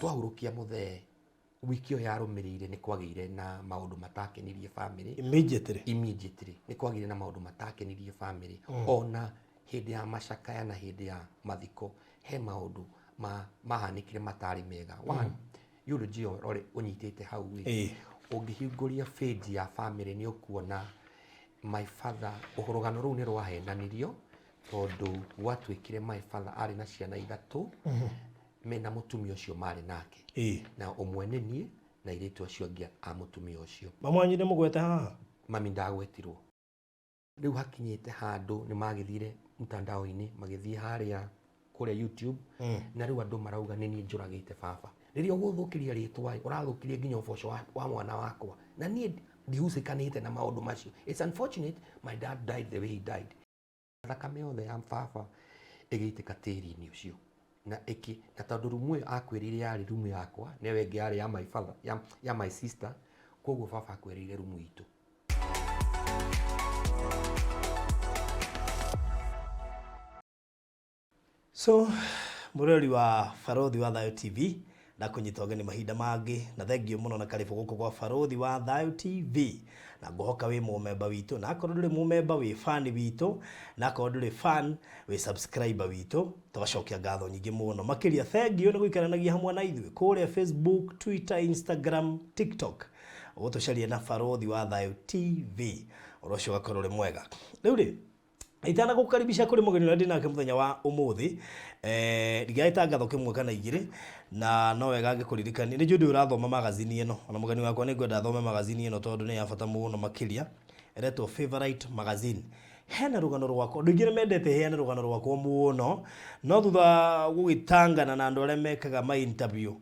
Twahurũkia mũthee, wiki ĩyo yarũmĩrĩire nĩ kwagĩire na maũndũ matakenirie famĩlĩ. Immediately. Immediately nĩ kwagĩire na maũndũ matakenirie famĩlĩ. Ona hĩndĩ ya macakaya na hĩndĩ ya mathiko he maũndũ mahanĩkire matarĩ mega. One, eulogy ĩyo ũrĩ ũnyitĩte hau ĩ, ũngĩhingũria page ya famĩlĩ nĩ ũkuona my father, rũgano rũu nĩ rwahenanirio tondũ gwatuĩkire my father arĩ na ciana ithatũ mena mũtumia ũcio marĩ nake. Na ũmwe nĩ niĩ na airĩtu acio angĩ a mũtumia ũcio. Mami wanyu nĩ mũgwete haha? Mami ndagwetirwo. Rĩu hakinyĩte handũ nĩ magĩthire mtandao-inĩ, magĩthiĩ harĩa kũrĩa YouTube, na rĩu andũ marauga nĩ niĩ njũragĩte baba. Rĩrĩa ũgũthũkĩria rĩtwa ĩ, ũrathũkĩria nginya ũboco wa mwana wakwa. Na niĩ ndihucikanĩte na maũndũ macio. It's unfortunate my dad died the way he died. Thakame yothe ya baba ĩgĩitĩka tĩri-inĩ ũcio. Na ĩkĩ, na tondũ rumu ĩyo akwĩrĩire yarĩ rumu yakwa, na ĩyo ĩngĩ yarĩ ya my father, ya my sister, koguo baba akwĩrĩire rumu itũ. So, mũrori wa Barũthi wa Thayũ TV, ndakũnyita ũgeni mahinda mangĩ, na thengiũ mũno na karĩbũ gũkũ gwa Barũthi wa Thayũ TV. Na ngũhoka wĩ mũmemba witũ, na akorwo ndũrĩ mũmemba wĩ fan witũ, na akorwo ndũrĩ fan wĩ subscriber witũ, tũgacokia ngatho nyingĩ mũno. Makĩria thengiũ nĩ gũikaranagia hamwe na ithuĩ kũrĩa Facebook, Twitter, Instagram, TikTok. Ũgũtũcaria na Barũthi wa Thayũ TV. Ũndũ ũcio ũgakorwo ũrĩ mwega. Rĩu rĩ, itanagũkaribisha kũrĩ mũgeni ũrĩa ndĩ nake mũthenya wa ũmũthĩ, ndigĩra gĩtangatho kĩmwe kana igĩrĩ, na no wega ngĩkũririkanie, nĩ njũĩ ndũrĩ ũrathoma magazini ĩno, ona mũgeni wakwa nĩ ngwenda athome magazini ĩno tondũ nĩ ya bata mũno makĩria, ĩretwo Favourite Magazine. Hena rũgano rwakwa, andũ aingĩ nĩ mendete heane rũgano rwakwa mũno, no thutha wa gũgĩtangana na andũ arĩa mekaga ma interview,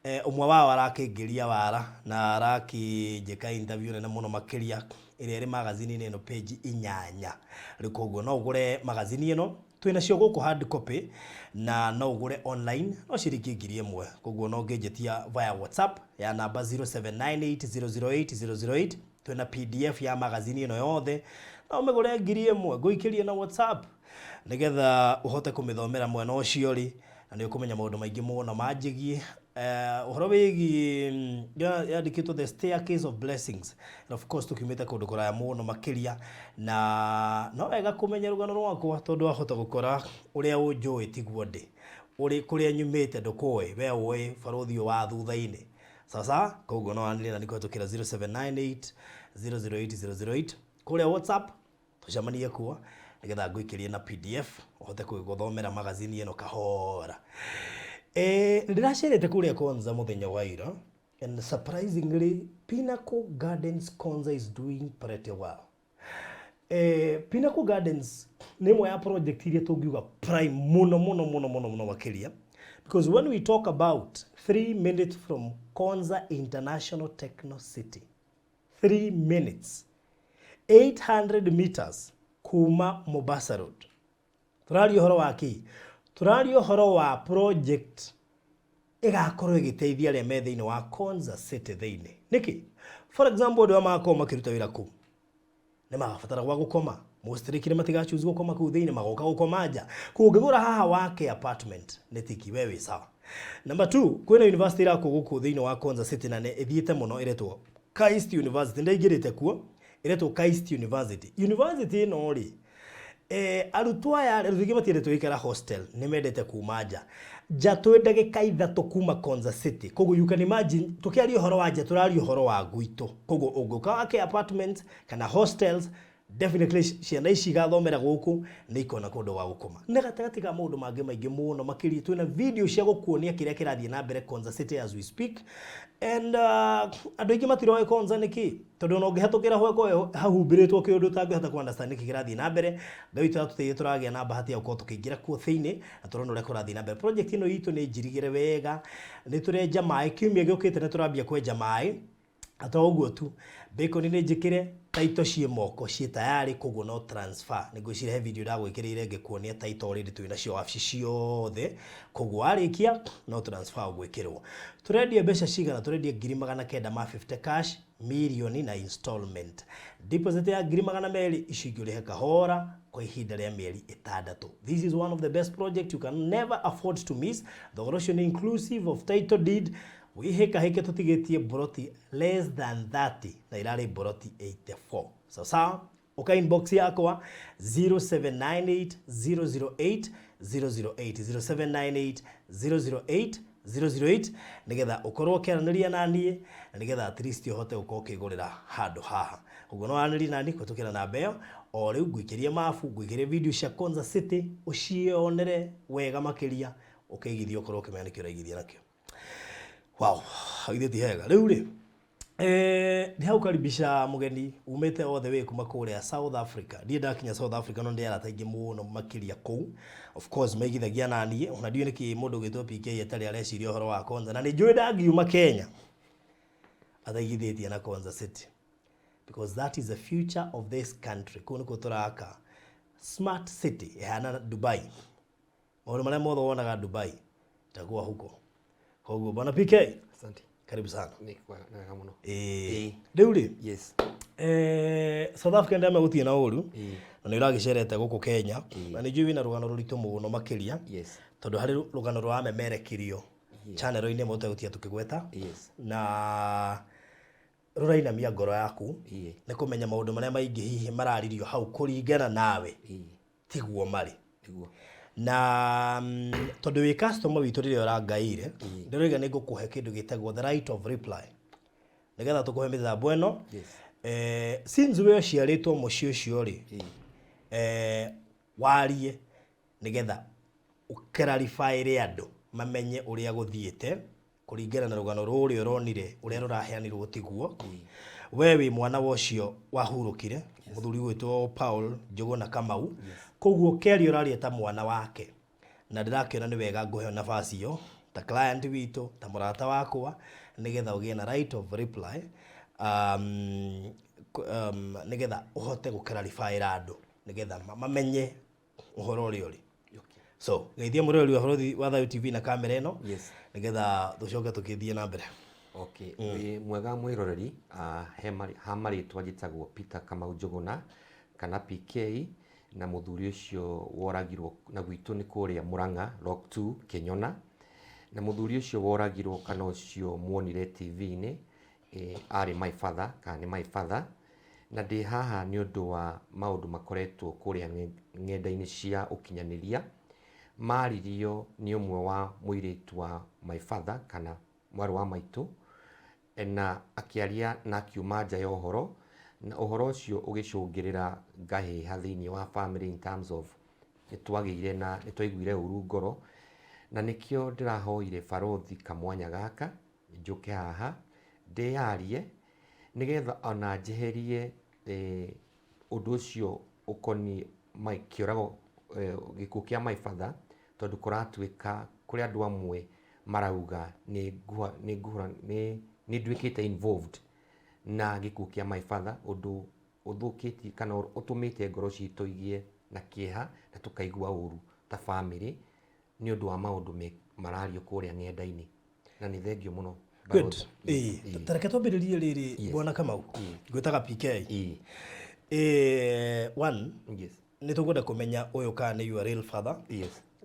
ũmwe wao arakĩngĩria wara na arakĩnjĩka interview nene mũno makĩria, ĩrĩa ĩrĩ magazini-inĩ ĩno page inyanya. Rĩu koguo no ũgũre magazini ĩno, twĩ nacio gũkũ hard copy na no ũgũre online no ciringi 1000. Koguo no ũngĩnjĩtia via WhatsApp ya namba 0798008008, twĩna PDF ya magazini ĩno yothe, no ũmĩgũre 1000 ngũikĩrie na WhatsApp nĩgetha ũhote kũmĩthomera mwena ũcio ũrĩ, na nĩ ũkũmenya maũndũ maingĩ mũno manjĩgiĩ. Ũhoro wĩgiĩ yandĩkĩtwo The Staircase of Blessings, and of course tũkiumĩte kũndũ kũraya mũno makĩria, na no wega kũmenya rũgano rwakwa tondũ wahota gũkora ũrĩa ũnjũĩ tiguo ndĩ, ũrĩ kũrĩa nyumĩte ndũkũĩ, we ũĩ barũthi ũyũ wa thutha-inĩ. Sawa sawa, koguo no wanĩrĩre nani kũhetũkĩra 0798 008 008 kũrĩa WhatsApp. Tũcemanie kuo nĩgetha ngũikĩrie na PDF ũhote gũthomera magazini ĩno kahora. Nĩndĩracerete kũrĩa Konza mũthenya wa ira and surprisingly Pinnacle Gardens Konza is doing pretty well. Pinnacle Gardens nĩ ĩmwe ya project iria tũngiuga prime mũno mũno mũno mũno mũno makĩria because when we talk about 3 minutes from Konza International Techno City, 3 minutes 800 meters kuma Mombasa Road. Tũraria ũhoro wa kĩ? Tũraria ũhoro wa project ĩgakorwo ĩgĩteithia arĩa me thĩinĩ wa Konza City thĩinĩ. Nĩkĩ? For example, andũ arĩa magakorwo makĩruta wĩra kũu nĩ magabatara gwa gũkoma. Mostly kĩrĩa matiga choose gũkoma kũu thĩinĩ, magoka gũkoma nja. Koguo ũngĩgũra haha wake apartment nĩ tiki, we wĩ sawa. Number 2, kwĩna university ĩrakwo gũkũ thĩinĩ wa Konza City na nĩ ĩthiĩte mũno ĩretwo KAIST University. Ndaingĩrĩte kuo, ĩretwo KAIST University. University ĩno rĩ, arutwo aya rĩ, arutwo aingĩ matiendete gũikara hostel, nĩ mendete kuma nja. Nja twĩ ndagĩka ithatũ kuma Konza City. Koguo you can imagine, tũkĩaria ũhoro wa nja tũraria ũhoro wa gwitũ. Koguo ũngĩũka wake apartments kana hostels, definitely ciana ici igathomera gũkũ nĩ ikona kũndũ gwa gũkoma. Na gatagatĩ ka maũndũ mangĩ maingĩ mũno makĩria, twĩna video cia gũkuonia kĩrĩa kĩrathiĩ na mbere Konza City as we speak. And andũ aingĩ matiroĩ Konza nĩ kĩ, tondũ ona ũngĩhatũkĩra hweko hahumbĩrĩtwo kĩũndũ ũtangĩhota kũ understand nĩkĩ kĩrathiĩ na mbere. Ngai witũ atũteithie tũragĩa na bahati ya gũkorwo tũkĩingĩra kuo thĩinĩ na tũrona ũrĩa kũrathiĩ na mbere. Project ĩno itũ nĩ njirigĩre wega, nĩ tũrenja maĩ, kiumia gĩũkĩte nĩ tũrambia kwenja maĩ. Na to ũguo tu, bacon nĩ njĩkĩre, title ciĩ moko, ciĩ tayarĩ, koguo no transfer. Nĩ ngwĩciria he video ndagwĩkĩrĩire ngĩkuonia title already twĩ nacio wabici ciothe, koguo warĩkia no transfer ũgwĩkĩrwo. Tũrendia mbeca cigana? Tũrendia 950,000 cash. Mirioni na installment deposit ya 200,000, icio ingĩ ũrĩhe kahora kwa ihinda rĩa mĩeri 6. This is one of the best project you can never afford to miss. Thogora ũcio nĩ inclusive of title deed. Wĩhĩkahĩke, tũtigĩtie mburoti less than 30 na irarĩ mburoti 84. Sawa sawa, uka inbox yakwa 0798 008 008, 0798 008 008, nigetha ukorwo ũkĩaranĩria na niĩ na nigetha at least ũhote gũkorwo ũkĩgũrĩra handũ haha. Ũguo no waranĩrie na niĩ kũhĩtũkĩra namba ĩyo. O rĩu ngũikĩrie mabu, ngũikĩrie video cia Konza City, ũcionere wega makĩria, ũkĩigithia ũkorwo ũkĩmenya nĩkĩ ũraigithia nakĩo. Wow, githĩ ti hega? Rĩu rĩ, nĩ hau karibisha mũgeni umĩte all the way kuma kũrĩa South Africa. Ndiĩ ndakinya South Africa, no ndĩ arata aingĩ mũno makĩria kũu. Of course maigithagia na niĩ, ona ndiũĩ nĩkĩ mũndũ ũgwĩtwo PK atarĩ areciria ũhoro wa Konza, na nĩ njũĩ ndangiuma Kenya ataigithĩtie na Konza City, because that is the future of this country. Kũu nĩkuo tũraka smart city ĩhana Dubai. Maũndũ marĩa mothe wonaga Dubai itakuwa huko. Koguo bwana PK, Asante. Karibu sana. Nĩ wega mũno. Ĩĩ. Rĩu rĩ, South Africa ndame gũtirĩ na ũru, na nĩ ũragĩcerete gũkũ Kenya, na nĩ njũĩ wĩna rũgano rũritũ mũno makĩria, tondũ harĩ rũgano rũramemerekirio channel-inĩ ĩmwe tũtegũtiga tũkĩgweta, na rũrainamia ngoro yaku nĩ kũmenya maũndũ marĩa maingĩ hihi mararirio hau kũringana nawe tiguo marĩ. Na tondũ wĩ customer witũ, rĩrĩa ũrangaire ndĩroiga nĩ ngũkũhe kĩndũ gĩtagwo the right of reply, nĩgetha tũkũhe mĩtambo ĩno. Since we ũciarĩtwo mũciĩ ũcio rĩ, warie nĩgetha ũclarifyĩre andũ mamenye ũrĩa gũthiĩte kũringana na rũgano rũrĩa ũronire, ũrĩa rũraheanirwo tiguo. We wĩ mwana wa ũcio wahurũkire, mũthuri ũgwĩtwo Paul Njũgũna Kamau. Koguo kĩaria ũraria ta mwana wake, na ndĩrakĩona nĩ wega ngũhe nafasi ĩyo ta client witũ, ta mũrata wakwa, nĩgetha ũgĩe na right of reply, nĩgetha ũhote gũclarifyĩra andũ, nĩgetha mamenye ũhoro ũrĩa ũrĩ. So geithia mũroreri wa Bũrũri wa Thayu TV na kamera ĩno, nĩgetha tũcoke tũkĩthiĩ na mbere. Okay, wĩ mwega mwĩroreri, ha marĩtwa njĩtagwo Peter Kamau Njũgũna kana PK, na mũthuri ũcio woragirwo na gwitũ nĩ kũrĩa Murang'a Rock 2 Kĩnyona, na mũthuri ũcio woragirwo kana ũcio muonire TV-inĩ, arĩ my father kana nĩ my father, na ndĩ haha nĩ ũndũ wa maũndũ makoretwo kũrĩa ng'enda-inĩ cia ũkinyanĩria maririo nĩ ũmwe wa mũirĩtu wa my father kana mwarĩ wa maitũ, na akĩaria na akiuma nja ya ũhoro, na ũhoro ũcio ũgĩcũngĩrĩra ngahĩha thĩinĩ wa family in terms of nĩ twagĩire na nĩ twaiguire ũru ngoro, na nĩkĩo ndĩrahoire barothi kamwanya gaka njũke haha ndĩyarie, nĩgetha ona njeherie ũndũ ũcio ũkoniĩ kĩũrago, gĩkuũ kĩa my father, tondũ kũratuĩka kũrĩ andũ amwe marauga nĩ nduĩkĩte involved na gĩkuũ kĩa my father, ũndũ ũthũkĩtie kana ũtũmĩte ngoro citũ igĩe na kĩeha na tũkaigua ũru ta family nĩ ũndũ wa maũndũ marario kũrĩa ng'enda-inĩ, na nĩ thengio mũno. Good. Ĩĩ, ta reke twambĩrĩrie rĩrĩ, bwana Kamau, ngwĩtaga PK. One, nĩ tũkwenda kũmenya ũyũ kana nĩ your real father.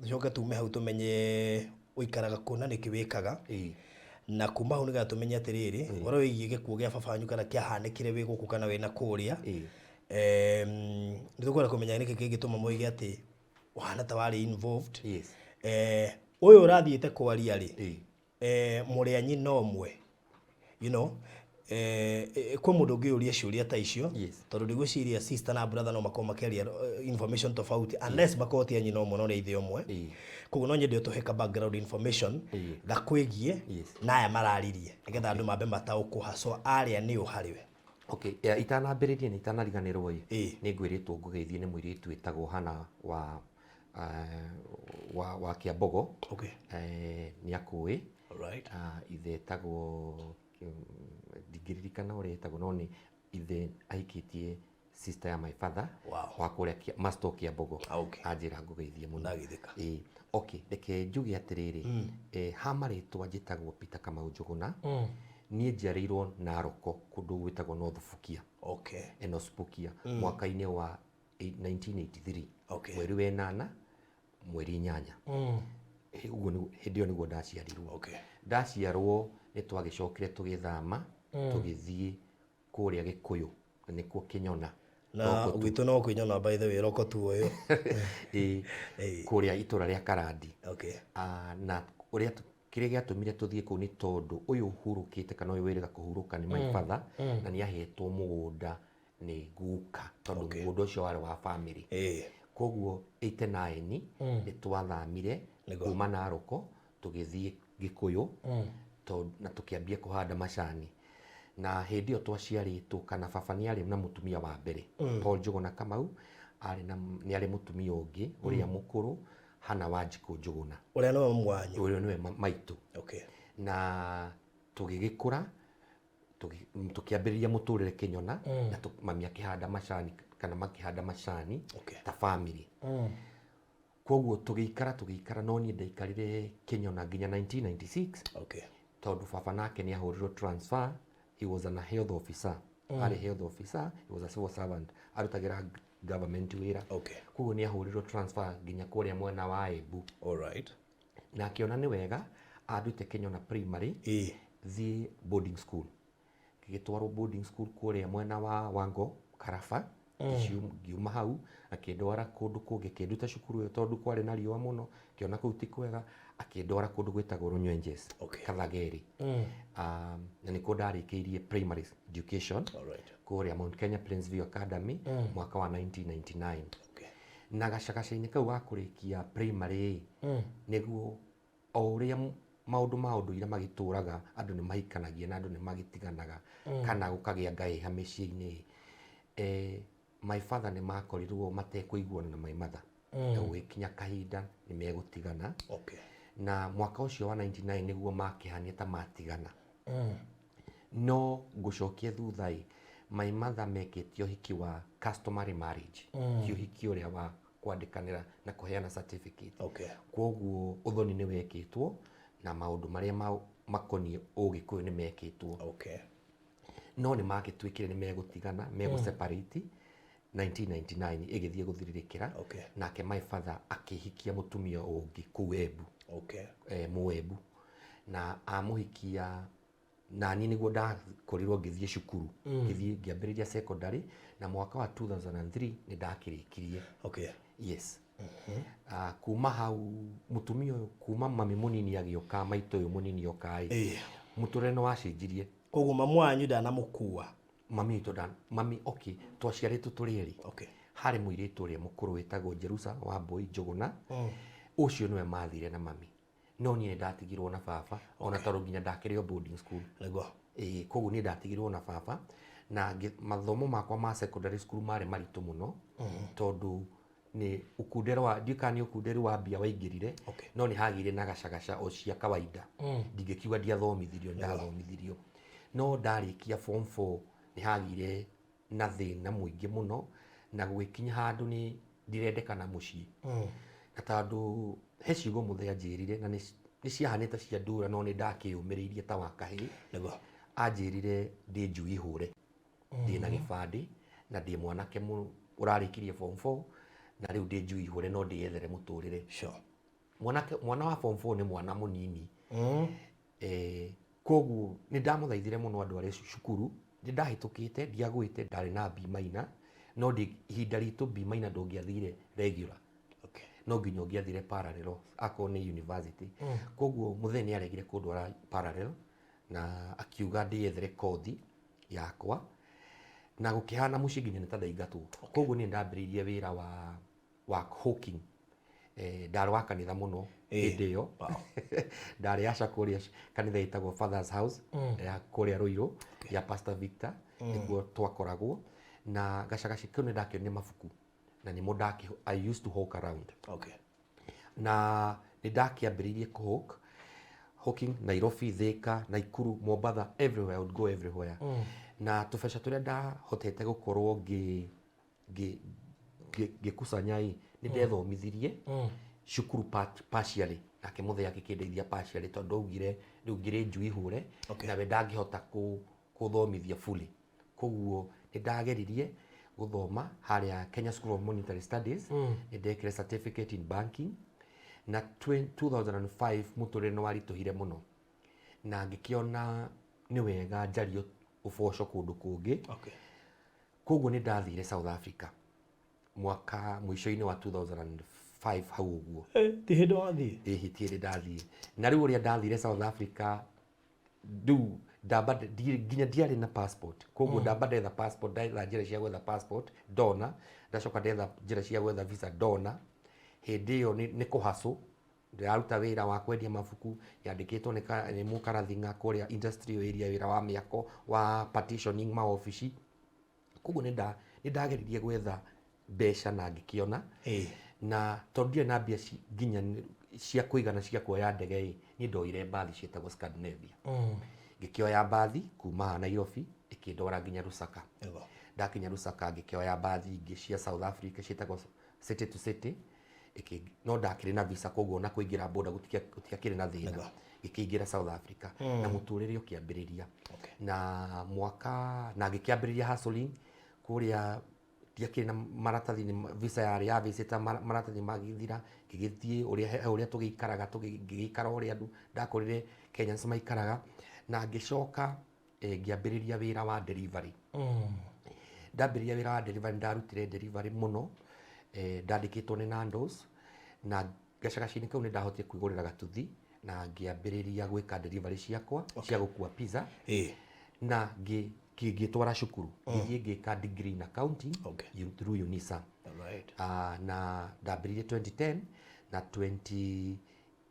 Tũcoke tume hau tũmenye ũikaraga kũ na nĩkĩ wĩkaga, na kuma hau nĩgetha tũmenye atĩrĩrĩ, ũhoro wĩgiĩ gĩkuũ gĩa baba wanyu, kana kĩahanĩkire wĩ gũkũ kana wĩna kũrĩa. Nĩ tũkwenda kũmenya nĩkĩ kĩngĩtũma moige atĩ ũhana ta warĩ involved. Ũyũ ũrathiĩte kwaria rĩ, mũrĩ a nyina ũmwe, kwĩ mũndũ ũngĩũria ciũria ta icio, tondũ ndigwĩciria sister na brother no makorwo makĩaria information tofauti unless makorwo ti a nyina ũmwe no nĩ ithe ũmwe. Koguo no nyende ũtũhe ka background information gakwĩgiĩ na aya mararirie, nĩgetha andũ mambe mataũkwo haswa arĩa nĩ ũ harĩ we. Okay, itanambĩrĩria na itanariganĩrwo ĩ, nĩ ngwĩrĩtwo ngũgeithie nĩ mũirĩtu wĩtagwo Hana wa Kĩambogo. Nĩ akũĩ. Ithe etagwo, ndingĩririkana ũrĩa etagwo, no nĩ ithe ahikĩtie sister ya my father, wa kũrĩa Masto Kĩambogo. Anjĩra ngũgeithie mũno. Ndagithĩka. Ĩĩ. Okay, reke njuge atĩrĩrĩ, ha marĩtwa njĩtagwo Peter Kamau Njũgũna. Niĩ njiarĩirwo Naroko, kũndũ gwĩtagwo North Fukia. Enospukia, mwaka-inĩ wa 1983. Mweri wa 8, mweri 8. Ũguo hĩndĩ ĩyo nĩguo ndaciarirwo. Ndaciarwo nĩ twagĩcokire tũgĩthama, tũgĩthiĩ kũrĩa Gĩkũyũ, na nĩkuo Kĩnyona. Na gwitũ no Kĩnyona, by the way, roko tu ũyũ. Ĩĩ, kũrĩa itũra rĩa Karandi. Na ũrĩa kĩrĩa gĩatũmire tũthiĩ kũu nĩ tondũ ũyũ ũhurũkĩte, kana ũyũ wĩrĩga kũhurũka, nĩ my father, na nĩ ahetwo mũgũnda nĩ guka, tondũ mũgũnda ũcio warĩ wa family. Koguo 89 nĩ twathamire kuma Naroko tũgĩthiĩ Gĩkũyũ, na tũkĩambia kũhanda macani. Na hĩndĩ ĩyo twaciarĩtwo, kana baba nĩ arĩ na mũtumia wa mbere, Paul Njũgũna Kamau, arĩ na nĩ arĩ mũtumia ũngĩ ũrĩa mũkũrũ, Hannah Wanjikũ Njũgũna. Ũrĩa nĩwe mamu wanyu? Ũrĩa nĩwe maitũ. Na tũgĩgĩkũra, tũkĩambĩrĩria mũtũrĩre Kĩnyona, na mami akĩhanda macani, kana makĩhanda macani ta family. Koguo tũgĩikara, no niĩ ndaikarire Kĩnyona nginya 1996. Tondũ baba nake nĩ ahũrirwo transfer. He was an health officer. Arĩ health officer, he was a civil servant, arutagĩra government wĩra. Koguo nĩ ahũrirwo transfer nginya kũrĩa mwena wa Embu. Na akĩona nĩ wega andute Kĩnyona primary, thiĩ boarding school. Ngĩgĩtwarwo boarding school kũrĩa mwena wa Wango Karaba. Ngiuma hau akĩndwara kũndũ kũngĩ, akĩnduta cukuru ĩyo tondũ kwarĩ na riũa mũno, ngĩona kũu ti kwega, akĩndwara kũndũ gwĩtagwo Runywenjes, Kathageri. Na nĩkuo ndarĩkĩirie primary education, kũrĩa Mount Kenya Plainsview Academy, mwaka wa 1999. Na gacagaca-inĩ kau ga kũrĩkia primary, nĩguo o ũrĩa maũndũ ma ũndũire magĩtũraga, andũ nĩ mahikanagia na andũ nĩ magĩtiganaga, kana gũkagĩa ngaĩha mĩciĩ-inĩ. My father nĩ makorirwo matekũiguana na my mother, na gũgĩkinya kahinda nĩ megũtigana. Na mwaka ũcio wa 99 nĩguo makĩhania ta matigana. No ngũcokia thutha ĩ, my mother mekĩte ũhiki wa customary marriage, ti ũhiki ũrĩa wa kwandĩkanĩra na kũheana certificate. Koguo ũthoni nĩ wekĩtwo na maũndũ marĩa makoniĩ ũgĩkũyũ nĩ mekĩtwo. No nĩ magĩtuĩkire nĩ megũtigana, megũ separate 1999 ĩgĩthiĩ gũthirĩrĩkĩra. Nake my father akĩhikia mũtumia ũngĩ kũu Embu. Mũembu. Na amũhikia, na niĩ nĩguo ndakorirwo ngĩthiĩ cukuru, ngĩthiĩ ngĩambĩrĩria secondary, na mwaka wa 2003 nĩ ndakĩrĩkirie. Yes. Kuma hau mũtumia ũyũ, kuma mami mũnini agĩũka, maitũ ũyũ mũnini oka ĩ, mũtũrĩre nĩ wacenjirie. Koguo mamu wanyu ndanamũkua? Mami witũ mami, okay, twaciarĩtwo tũrĩ erĩ. Harĩ mũirĩtu ũrĩa mũkũrũ wĩtagwo Jerusa wa Mbui Njũgũna. Ũcio nĩwe mathire na mami. No niĩ ndatigirwo na baba, ona tondũ nginya ndakĩrĩ o boarding school. Ĩĩ, koguo niĩ ndatigirwo na baba, na mathomo makwa ma secondary school marĩ maritũ mũno, tondũ nĩ ukundero wa, ndiũĩ kana nĩ ukunderu wa mbia waingĩrire, no nĩ hagĩire na gacagaca o cia kawaida. Ndingĩkiuga ndiathomithirio, ndathomithirio. No ndarĩkia form 4 nĩ hagĩire na thĩna mũingĩ mũno, na gũgĩkinya handũ nĩ ndirendekana mũciĩ. Na tondũ he ciugo mũthee anjĩrire, na nĩ ciahanĩte cia ndura, no nĩ ndakĩyũmĩrĩirie ta wa kahĩĩ. Anjĩrire ndĩ njui hũre, ndĩ na gĩbandĩ, na ndĩ mwanake ũrarĩkirie form 4, na rĩu ndĩ njui hũre, no ndĩyethere mũtũrĩre. Mwanake, mwana wa form 4 nĩ mwana mũnini. Koguo nĩ ndamũthaithire mũno andũ arĩa cukuru, nĩ ndahĩtũkĩte, ndiagwĩte, ndarĩ na B minor, no ihinda ritũ B minor ndũngĩathire regular. No nginya ũngĩathire parallel akorwo nĩ university. Koguo mũthee nĩ aregire kũndwara parallel, na akiuga ndĩyethere kothi yakwa, na gũkĩhana mũciĩ nginya nĩ ta ndaingatwo. Koguo niĩ ndambĩrĩirie wĩra wa hawking. Ndarĩ wa kanitha mũno hĩndĩ ĩyo. Ndarĩ aca kũrĩa kanitha ĩtagwo Father's House, ya kũrĩa Ruiru, ya Pastor Victor, nĩkuo twakoragwo. Na gacagaci kau nĩ ndakĩonire mabuku, na nĩmo I used to hawk around. Na nĩ ndakĩambĩrĩirie kũ hawk, hawking Nairobi, Thika, Nakuru, Mombatha, everywhere, I would go everywhere. Na tũbeca tũrĩa ndahotete gũkorwo ngĩkusanya ĩ, nĩ ndethomithirie. Cukuru partially, nake mũthee agĩkĩndeithia partially, tondũ augire rĩu ngĩrĩ njui hũre. Nawe ndangĩhota kũthomithia fully. Koguo nĩ ndageririe gũthoma harĩa Kenya School of Monetary Studies. Nĩ ndekire certificate in banking na 2005. Mũtũrĩre nĩ waritũhire mũno na ngĩkĩona nĩ wega njarie ũboco kũndũ kũngĩ. Koguo nĩ ndathire South Africa mwaka mũico-inĩ wa 2005 hau ũguo. Eh, ti hĩndĩ wathiĩ? Ĩhĩ, ti hĩndĩ ndathiĩ. Na rĩu ũrĩa ndathire South Africa, rĩu ndamba nginya ndiarĩ na passport. Koguo ndamba ndetha passport, ndetha njĩra cia gwetha passport, ndona. Ndacoka ndetha njĩra cia gwetha visa, ndona. Hĩndĩ ĩyo nĩ kũhacũ ndĩraruta wĩra wa kwendia mabuku yandĩkĩtwo nĩ mũkarathinga kũrĩa industrial area, wĩra wa mĩako wa partitioning maobici. Koguo nĩ ndageririe gwetha mbeca na ngĩkĩona. Na tondũ ndiarĩ na mbia nginya cia kũigana cia kuoya ndege ĩ, niĩ ndoire mbathi ciĩtagwo Scandinavia. Ngĩkĩoya mbathi kuma haha Nairobi, ĩkĩndwara nginya Lusaka. Ndakinya Lusaka, ngĩkĩoya mbathi ingĩ cia South Africa ciĩtagwo City to City. No ndakĩrĩ na visa, koguo ona kũingĩra border gũtiakĩrĩ na thĩna. Ngĩkĩingĩra South Africa na mũtũrĩre ũkĩambĩrĩria. Na mwaka na ngĩkĩambĩrĩria hustling kũrĩa. Ndiakĩrĩ na maratathi, nĩ visa yarĩ ya visitor, maratathi magĩthira. Ngĩgĩthiĩ ũrĩa he ũrĩa tũgĩikaraga, ngĩgĩikara ũrĩa andũ ndakorire Kenyans maikaraga. Na ngĩcoka ngĩambĩrĩria wĩra wa delivery. Ndambĩrĩria wĩra wa delivery, ndarutire delivery mũno. Ndandĩkĩtwo nĩ Nandos na gacagaci-inĩ kau nĩ ndahotire kwĩgũrĩra gatuthi na ngĩambĩrĩria gwĩka delivery ciakwa cia gũkua pizza. Na ngĩtwara cukuru, ngĩthiĩ ngĩka degree in accounting through UNISA. Na ndambĩrĩirie 2010 na 20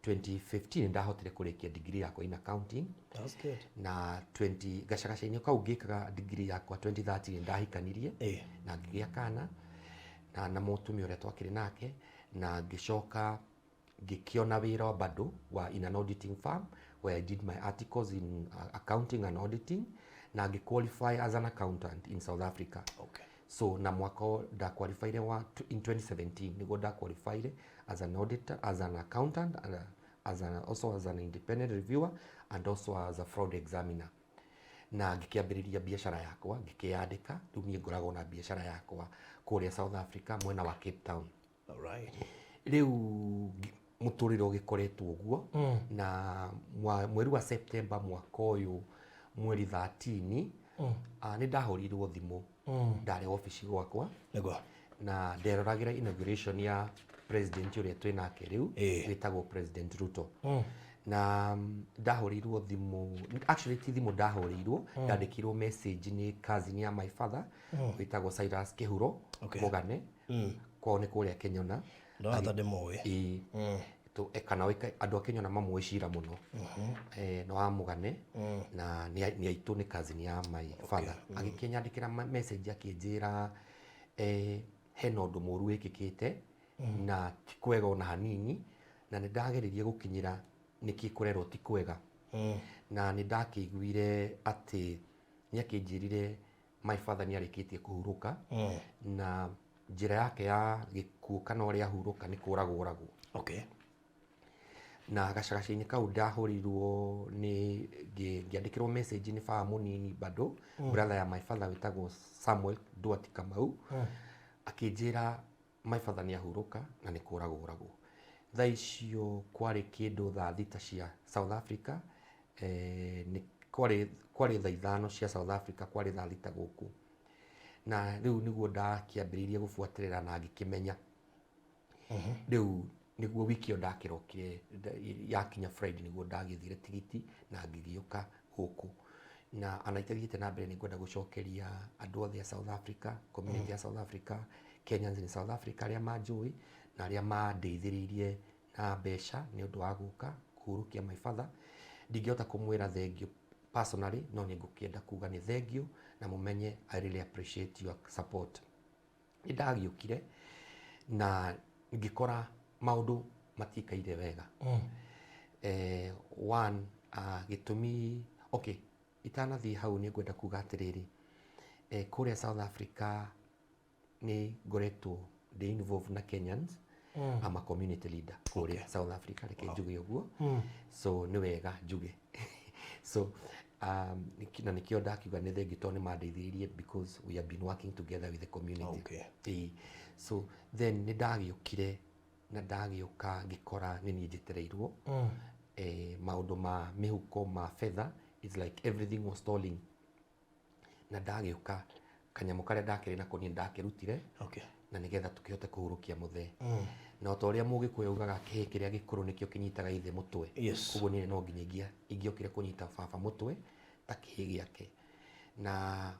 2015 ndahotire kũrĩkia degree yakwa in accounting. That's good. Na 20 gacagaca-inĩ kau ngĩkaga degree yakwa, 2013 ndahikanirie na ngĩgĩa kana na mũtumia ũrĩa twakĩrĩ nake. Na ngĩcoka ngĩkĩona wĩra bado wa in an auditing firm where I did my articles in accounting and auditing na ngĩ-qualify as an accountant in South Africa. So na mwaka ndaqualifyire wa in 2017 niguo ndaqualifyire as an auditor, as an accountant and also as an independent reviewer and also as a fraud examiner. Na ngĩkĩambĩrĩria biacara yakwa, ngĩkĩyandĩka. Rĩu niĩ ngoragwo na biacara yakwa kũrĩa South Africa, mwena wa Cape Town. Rĩu mũtũrĩre ũgĩkoretwo ũguo. Na mweri wa September mwaka ũyũ, mweri 13, nĩ ndahũrirwo thimũ. Ndarĩ obici gwakwa na nderoragĩra inauguration ya president ũrĩa twĩ nake rĩu, wĩtagwo President Ruto. Na ndahũrĩirwo thimũ, actually ti thimũ ndahũrĩirwo, ndandĩkĩirwo message nĩ cousin ya my father wĩtagwo Cyrus Kĩhuro. Mũgane kwao nĩ kũrĩa Kenyona. Ndorata ndĩmũĩ. Ĩĩ. Kana andũ a Kenyona mamũĩ cira mũno. Nĩ wa Mũgane na nĩ aitũ, nĩ cousin ya my father. Agĩkĩnyandĩkĩra message akĩnjĩra hena ũndũ mũru wĩkĩkĩte na ti kwega ona hanini, na nĩ ndageririe gũkinyĩra nĩkĩ kũrerwo ti kwega. Na nĩ ndakĩiguire atĩ nĩ akĩnjĩrire my father nĩ arĩkĩtie kũhurũka na njĩra yake ya gĩkuũ kana ũrĩa ahurũka nĩ kũragwo oragwo. Na gacagaca-inĩ kau ndahũrirwo nĩ ngĩandĩkĩrwo message nĩ baba mũnini bado, brother ya my father wĩtagwo Samuel Duati Kamau, akĩnjĩra my father nĩ ahurũka na nĩ kũragwo oragwo. Thaa icio kwarĩ kĩndũ thaa 6 cia South Africa, nĩ kwarĩ thaa 5 cia South Africa, kwarĩ thaa 6 gũkũ. Na rĩu nĩguo ndakĩambĩrĩirie gũbuatĩrĩra na ngĩkĩmenya. Rĩu nĩguo wiki ĩyo ndakĩrokire, yakinya Friday nĩguo ndagĩthire tigiti na ngĩgĩũka gũkũ. Na ana itathiĩte na mbere, nĩ ngwenda gũcokeria andũ othe a South Africa, community ya South Africa, Kenyans in South Africa, arĩa manjũĩ na arĩa mandeithĩrĩirie na mbeca nĩ ũndũ wa gũka kũhurũkia my father. Ndingĩhota kũmwĩra thank you personally, no nĩ ngũkĩenda kuga nĩ thank you na mũmenye I really appreciate your support. Nĩ ndagĩũkire na ngĩkora maũndũ matiikaire wega. One, gĩtũmi, okay, itanathiĩ hau nĩ ngwenda kuga atĩrĩrĩ, kũrĩa South Africa nĩ ngoretwo ndĩ involved na Kenyans. I'm a community leader kũrĩa South Africa, reke njuge ũguo. So nĩ wega njuge. So na nĩkĩo ndakiuga nĩ thengi tondũ nĩ mandeithĩrĩirie because we have been working together with the community. Ĩĩ. So then nĩ ndagĩũkire na ndagĩũka ngĩkora nĩ niĩ njetereirwo. Maũndũ ma mĩhuko ma fedha, it's like everything was stalling. Na ndagĩũka kanyamũ karĩa ndakĩrĩ nako niĩ ndakĩrutire na nĩgetha tũkĩhote kũhurũkia mũthee. Na o ta ũrĩa mũgĩkũyũ augaga kĩhĩ kĩrĩa gĩkũrũ nĩkĩo kĩnyitaga ithe mũtwe. Koguo niĩ no nginya ingĩokire kũnyita baba mũtwe ta kĩhĩ gĩake. Na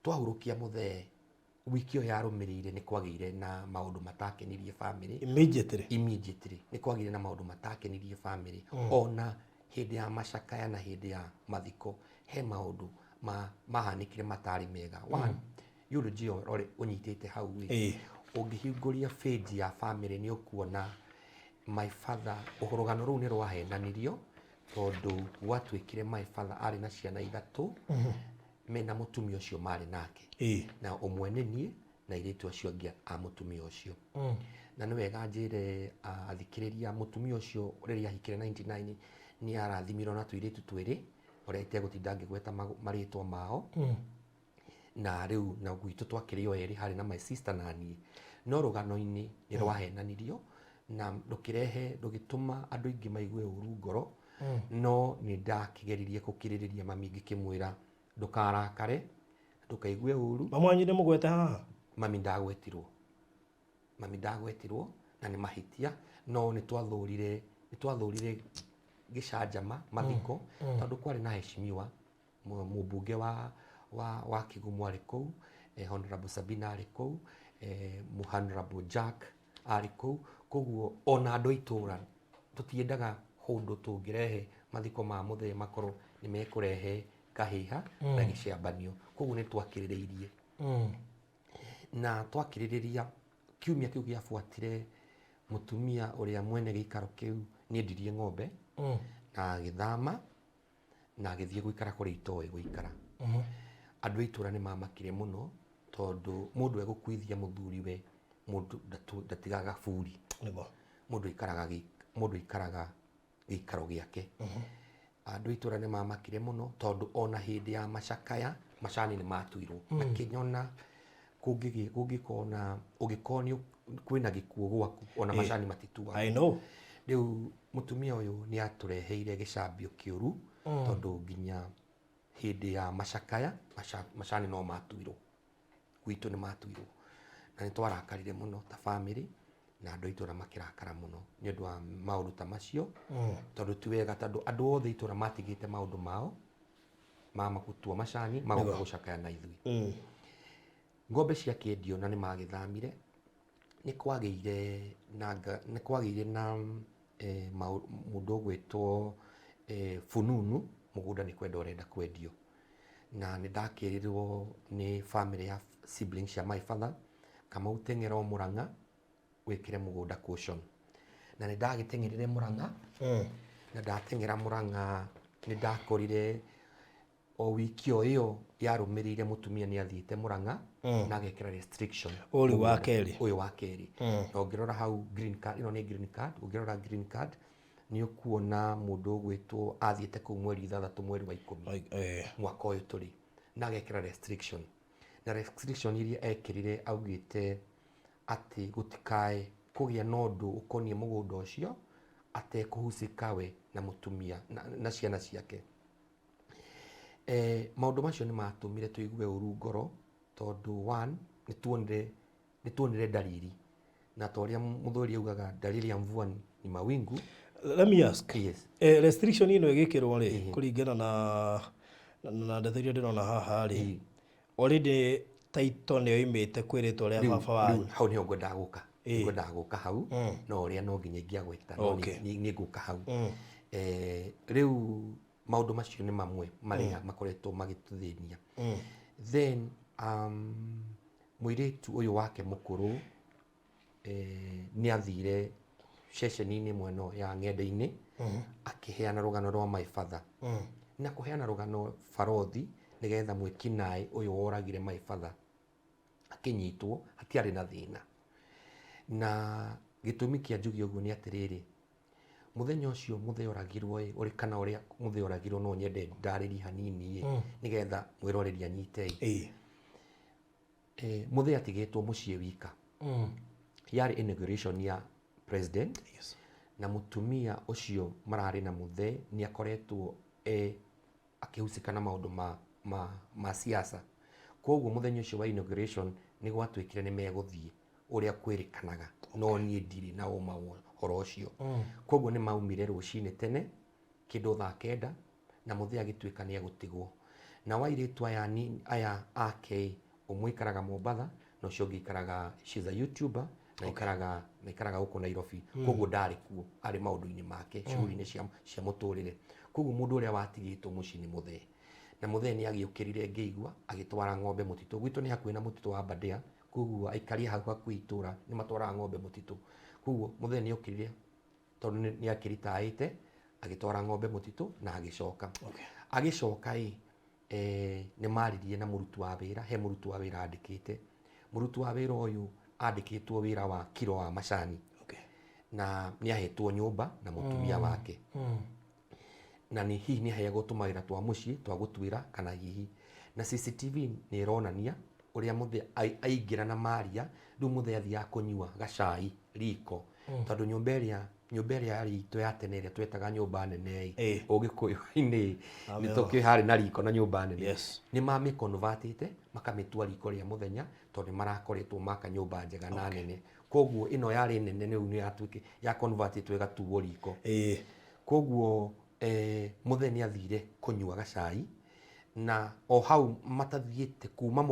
twahurũkia mũthee wiki ĩyo yarũmĩrĩire nĩ kwagĩire na maũndũ matakenirie family. Immediately. Immediately nĩ kwagĩire na maũndũ matakenirie family. Ona hĩndĩ ya macakaya na hĩndĩ ya mathiko he maũndũ mahanĩkire matarĩ mega. One, eulogy ĩyo ũrĩ ũnyitĩte hau ĩ, ũngĩhingũria page ya family nĩ ũkuona my father, rũgano rũu nĩ rwahenanirio tondũ gwatuĩkire my father arĩ na ciana ithatũ mena mũtumia ũcio marĩ nake. Na ũmwe nĩ niĩ na airĩtu acio angĩ a mũtumia ũcio. Na nĩ wega njĩre athikĩrĩria mũtumia ũcio rĩrĩa ahikire 99 nĩ arathimirwo na tũirĩtu twĩrĩ ũrĩa itegũtinda ngĩgweta marĩtwa mao. Na rĩu na gwitũ twakĩrĩ o erĩ, harĩ na my sister na niĩ. No rũgano-inĩ nĩ rwahenanirio na rũkĩrehe, rũgĩtũma andũ aingĩ maigue ũru ngoro. No nĩ ndakĩgeririe gũkirĩrĩria mami ngĩkĩmwĩra ndũkarakare, ndũkaigue ũru. Mami wanyu nĩ mũgwete haha? Mami ndagwetirwo. Mami ndagwetirwo na nĩ mahĩtia, no nĩ twathũrire, nĩ twathũrire gĩcanjama mathiko tondũ kwarĩ na heshimiwa mũmbunge wa Kigumu arĩ kũu, Honorable Sabina arĩ kũu, Honorable Jack arĩ kũu. Koguo ona andũ a itũũra tũtiendaga kũndũ tũngĩrehe mathiko ma mũthee makorwo nĩ mekũrehe kahĩha na gĩcambanio. Koguo nĩ twakĩrĩrĩirie. Na twakĩrĩrĩria kiumia kĩu gĩabuatire mũtumia ũrĩa mwene gĩikaro kĩu nĩ endirie ng'ombe na agĩthama na agĩthiĩ gũikara kũrĩa itoĩ gũikara. Andũ a itũũra nĩ mamakire mũno tondũ mũndũ egũkuithia mũthuriwe, mũndũ ndatigaga buri. Mũndũ aikaraga gĩikaro gĩake. Andũ a itũũra nĩ mamakire mũno tondũ ona hĩndĩ ya macakaya macani nĩ matuirwo. Makĩnyona kũngĩkorwo na, ũngĩkorwo nĩ kwĩna gĩkuũ gwaku ona macani matituagwo. I know. Rĩu mũtumia ũyũ nĩ atũreheire gĩcambio kĩũru tondũ nginya hĩndĩ ya macakaya macani no matuirwo. Gwitũ nĩ matuirwo. Na nĩ twarakarire mũno ta family na andũ a itũũra makĩrakara mũno nĩ ũndũ wa maũndũ ta macio. Tondũ ti wega, tondũ andũ othe itũũra matigĩte maũndũ mao ma gũtua macani magoka gũcakaya na ithuĩ. Ng'ombe ciakĩendio na nĩ magĩthamire, nĩ kwagĩire na nĩ kwagĩire na mũndũ ũgwĩtwo fununu, mũgũnda nĩ kwenda ũrenda kwendio. Na nĩ ndakĩrĩrwo nĩ family ya siblings cia my father, Kamau teng'era o Mũrang'a wĩkĩre mũgũnda caution. Na nĩ ndagĩteng'erire Mũrang'a, na ndateng'era Mũrang'a nĩ ndakorire o wiki o ĩyo yarũmĩrĩire mũtumia nĩ athiĩte Mũrang'a na agekĩra restriction. Ũyũ wa kerĩ. Ũyũ wa kerĩ. Na ũngĩrora hau green card, ĩno nĩ green card, ũngĩrora green card nĩ ũkuona mũndũ ũgwĩtwo athiĩte kũu mweri 6 mweri wa 10 mwaka ũyũ tũrĩ, na agekĩra restriction. Na restriction iria ekĩrire augĩte atĩ gũtikae kũgĩa na ũndũ ũkoniĩ mũgũnda ũcio atekũhusika we na mũtumia na ciana ciake. Maũndũ macio nĩ matũmire tũigue ũru ngoro tondũ one, nĩ tuonire dalili. Na ta ũrĩa mũthuri augaga dalili ya mvua ni mawingu. Let me ask. Yes. Restriction ĩno ĩgĩkĩrwo rĩ, kũringana na ndeto iria ndĩrona haha rĩ, already title nĩ yoimĩte kwĩ rĩtwa rĩa baba wanyu. Hau nĩho ngwendaga gũka. Ngwendaga gũka hau, no ũrĩa no nginya ingĩagweta, no nĩ ngũka hau. Rĩu maũndũ macio nĩ mamwe marĩa makoretwo magĩtũthĩnia. Then mũirĩtu ũyũ wake mũkũrũ nĩ athire ceceni-inĩ ĩmwe ĩno ya ng'enda-inĩ akĩheana rũgano rwa my father na kũheana rũgano barothi nĩgetha mwĩkinaĩ ũyũ woragire my father akĩnyitwo hatiarĩ na thĩna. Na gĩtũmi kĩa njuge ũguo nĩ atĩrĩrĩ, mũthenya ũcio mũthee oragirwo ĩ, ũrĩ kana ũrĩa mũthee oragirwo no nyende ndarĩrie hanini ĩ, nĩgetha mwĩroreri anyite ĩ. Mũthee atigĩtwo mũciĩ wika. Yarĩ inauguration ya president. Na mũtumia ũcio mararĩ na mũthee nĩ akoretwo akĩhusika na maũndũ ma siasa. Koguo mũthenya ũcio wa inauguration nĩ gwatuĩkire nĩ megũthiĩ ũrĩa kwĩrĩkanaga, no niĩ ndirĩ na ũma wa ũhoro ũcio. Koguo nĩ maumire rũcinĩ tene kĩndũ thaa 9 na mũthee agĩtuĩka nĩ egũtigwo. Na airĩtu aya aya ake ũmwe aikaraga Mombatha na ũcio ũngĩ aikaraga, she's a YouTuber na aikaraga gũkũ Nairobi. Koguo ndarĩ kuo, arĩ maũndũ-inĩ make, shughuli-inĩ cia mũtũrĩre. Koguo mũndũ ũrĩa watigĩtwo mũciĩ nĩ mũthee. Na mũthee nĩ agĩũkĩrire ngĩigua agĩtwara ng'ombe mũtitũ. Gwitũ nĩ hakuhĩ na mũtitũ wa Aberdare, koguo aikari hau hakuhĩ itũra nĩ matwaraga ng'ombe mũtitũ. Koguo mũthee nĩ okĩrire tondũ nĩ akĩritaĩte, agĩtwara ng'ombe mũtitũ na agĩcoka. Agĩcoka ĩ, nĩ maririe na mũruti wa wĩra, he mũruti wa wĩra andĩkĩte. Mũruti wa wĩra ũyũ andĩkĩtwo wĩra wa kiro wa macani. Na nĩ ahetwo nyũmba na mũtumia wake. Na nĩ hihi nĩ aheagwo tũmawĩra twa mũciĩ twa gũtuĩra kana hihi. Na CCTV nĩ ĩronania ũrĩa mũthee aingĩra na maria, rĩu mũthee athiaga kũnyua gacai riko. Tondũ nyũmba ĩrĩa yarĩ itũ ya tene ĩrĩa twetaga nyũmba nene ĩ, Ũgĩkũyũ-inĩ, nĩ tũkĩũĩ harĩ na riko na nyũmba nene. Nĩ mamĩconvertĩte makamĩtua riko rĩa mũthenya tondũ nĩ marakoretwo maka nyũmba njega na nene. Koguo ĩno yarĩ nene rĩu nĩ yatuĩkĩte ya convertĩtwo ĩgatuo riko. Koguo mũthee nĩ athire kũnyua gacai na o hau matathiĩte kuma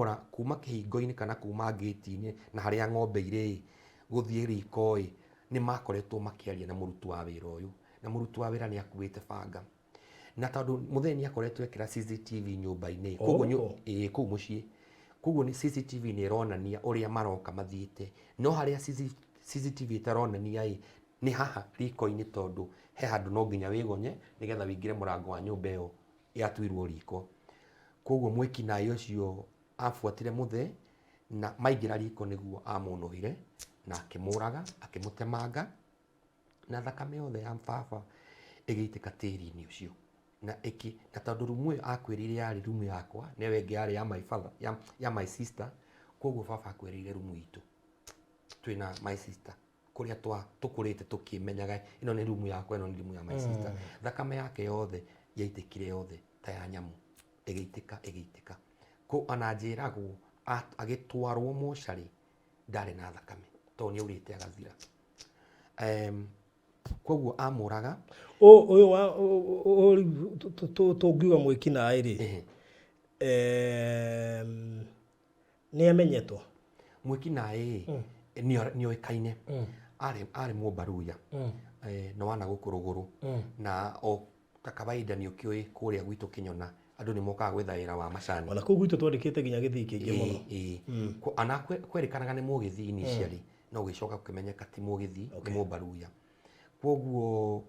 kĩhingo-inĩ kana kuma ngĩti-inĩ na harĩa ng'ombe irĩ ĩ, gũthiĩ riko ĩ, nĩ makoretwo makĩaria na mũruti wa wĩra ũyũ. Na mũruti wa wĩra nĩ akuĩte banga. Na tondũ mũthee nĩ akoretwo ekĩra CCTV nyũmba-inĩ, koguo kũu mũciĩ. Koguo nĩ CCTV nĩ ĩronania ũrĩa maroka mathiĩte. No harĩa CCTV ĩtaronania ĩ, nĩ haha riko-inĩ tondũ he handũ no nginya wĩgonye nĩgetha wĩingĩre mũrango wa nyũmba ĩyo yatuirwo riko. Koguo mwĩkinaĩ ũcio abuatire mũthee na maingĩra riko nĩguo amũnũhire na akĩmũraga, akĩmũtemanga na thakame yothe ya baba ĩgĩitĩka tĩri-inĩ ũcio. Na ĩkĩ, na tondũ rumu ĩyo akwĩrĩire yarĩ rumu yakwa, na ĩyo ĩngĩ yarĩ ya my father, ya my sister, koguo baba akwĩrĩire rumu itũ twĩna my sister kũrĩa tũkũrĩte tũkĩmenyaga ĩno nĩ rumu yakwa, ĩno nĩ rumu ya my sister. Thakame yake yothe yaitĩkire yothe ta ya nyamũ, ĩgĩitĩka ĩgĩitĩka. Kũ ona njĩragwo agĩtwarwo mocarĩ ndarĩ na thakame tondũ nĩ aurĩte agathira. Koguo amũraga. Ũyũ wa rĩu tũngiuga mwĩkinaĩ rĩ, nĩ amenyetwo? Mwĩkinaĩ nĩ oĩkaine. Arĩ Mũmbaruya. Na wana gũkũ rũgũrũ. Na o ta kawaida nĩ ũkĩũĩ kũrĩa gwitũ Kĩnyona andũ nĩ mokaga gwetha wĩra wa macani. Ona kũu gwitũ twandĩkĩte nginya gĩthii kĩingĩ mũno. Ana kwerĩkanaga nĩ Mũgĩthii initially, no gũgĩcoka gũkĩmenyeka ti Mũgĩthii, nĩ Mũmbaruya. Koguo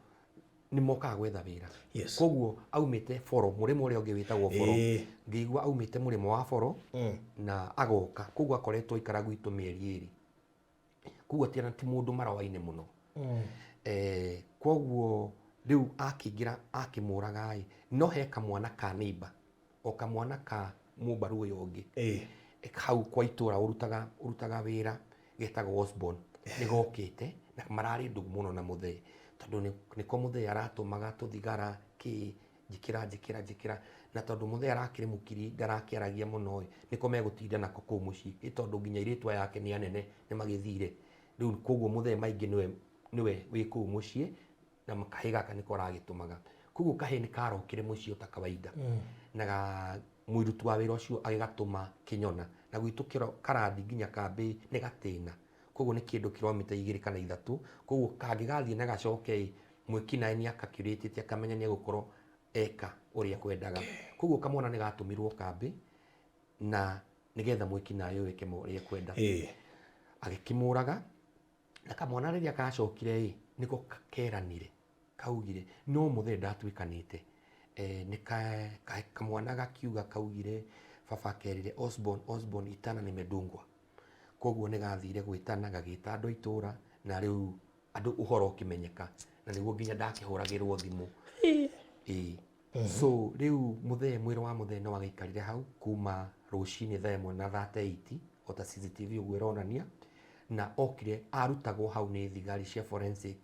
nĩ mokaga gwetha wĩra. Koguo aumĩte Boro, mũrĩmo ũrĩa ũngĩ wĩtagwo Boro. Ngĩigua aumĩte mũrĩmo wa Boro na agoka. Koguo akoretwo aikara gwitũ mĩeri 2. Koguo ti mũndũ maroaine mũno. Koguo rĩu akĩingĩra akĩmũraga ĩ, no he kamwana ka neighbor, o kamwana ka Mũmbaru ũyũ ũngĩ. Hau kwa itũra ũrutaga wĩra getagwo Osborne. Nĩ gokĩte na mararĩ ndũgũ mũno na mũthee. Tondũ nĩko mũthee aratũmaga tũthigara kĩ, njĩkĩra, njĩkĩra, njĩkĩra. Na tondũ mũthee arakĩrĩ mũkiri ndarakĩaragia mũno ĩ, nĩko megũtinda nako kũu mũciĩ. Ĩ tondũ nginya airĩtu aya ake nĩ anene nĩ magĩthire. Rĩu koguo mũthee maingĩ nĩwe wĩ kũu mũciĩ na kahĩĩ gaka nĩko aragĩtũmaga. Koguo kahĩĩ nĩ karokire mũciĩ o ta kawaida. Na mũiruti wa wĩra ũcio agĩgatũma Kĩnyona. Na gwitũ karathi nginya kambĩ nĩ gatĩna. Koguo nĩ kĩndũ kilomita 2 kana 3. Koguo kangĩgathiĩ na gacoke ĩ, mwĩkinaĩ nĩ akakĩrĩtĩte akamenya nĩ egũkorwo eka ũrĩa kwendaga. Koguo kamwana nĩ gatũmirwo kambĩ na nĩgetha mwĩkinaĩ ũyũ eke ũrĩa ekwenda. Agĩkĩmũraga na kamwana rĩrĩa gacokire ĩ, Nĩko keranire kaugire no mũthee ndatuĩkanĩte. Nĩ kamwana gakiuga kaugire baba akerire Osborn, Osborn itana nimedungwa. Koguo nĩ gathire gwĩtana gagĩta andũ a itũra na rĩu andũ ũhoro ũkĩmenyeka na nĩguo nginya ndakĩhũragĩrwo thimũ. Ĩĩ. So rĩu mũthee, mwĩrĩ wa mũthee nĩ wagĩikarire hau kuma rũcinĩ thaa 1 na 38 o ta CCTV ũguo ĩronania, na okire arutagwo hau nĩ thigari cia forensic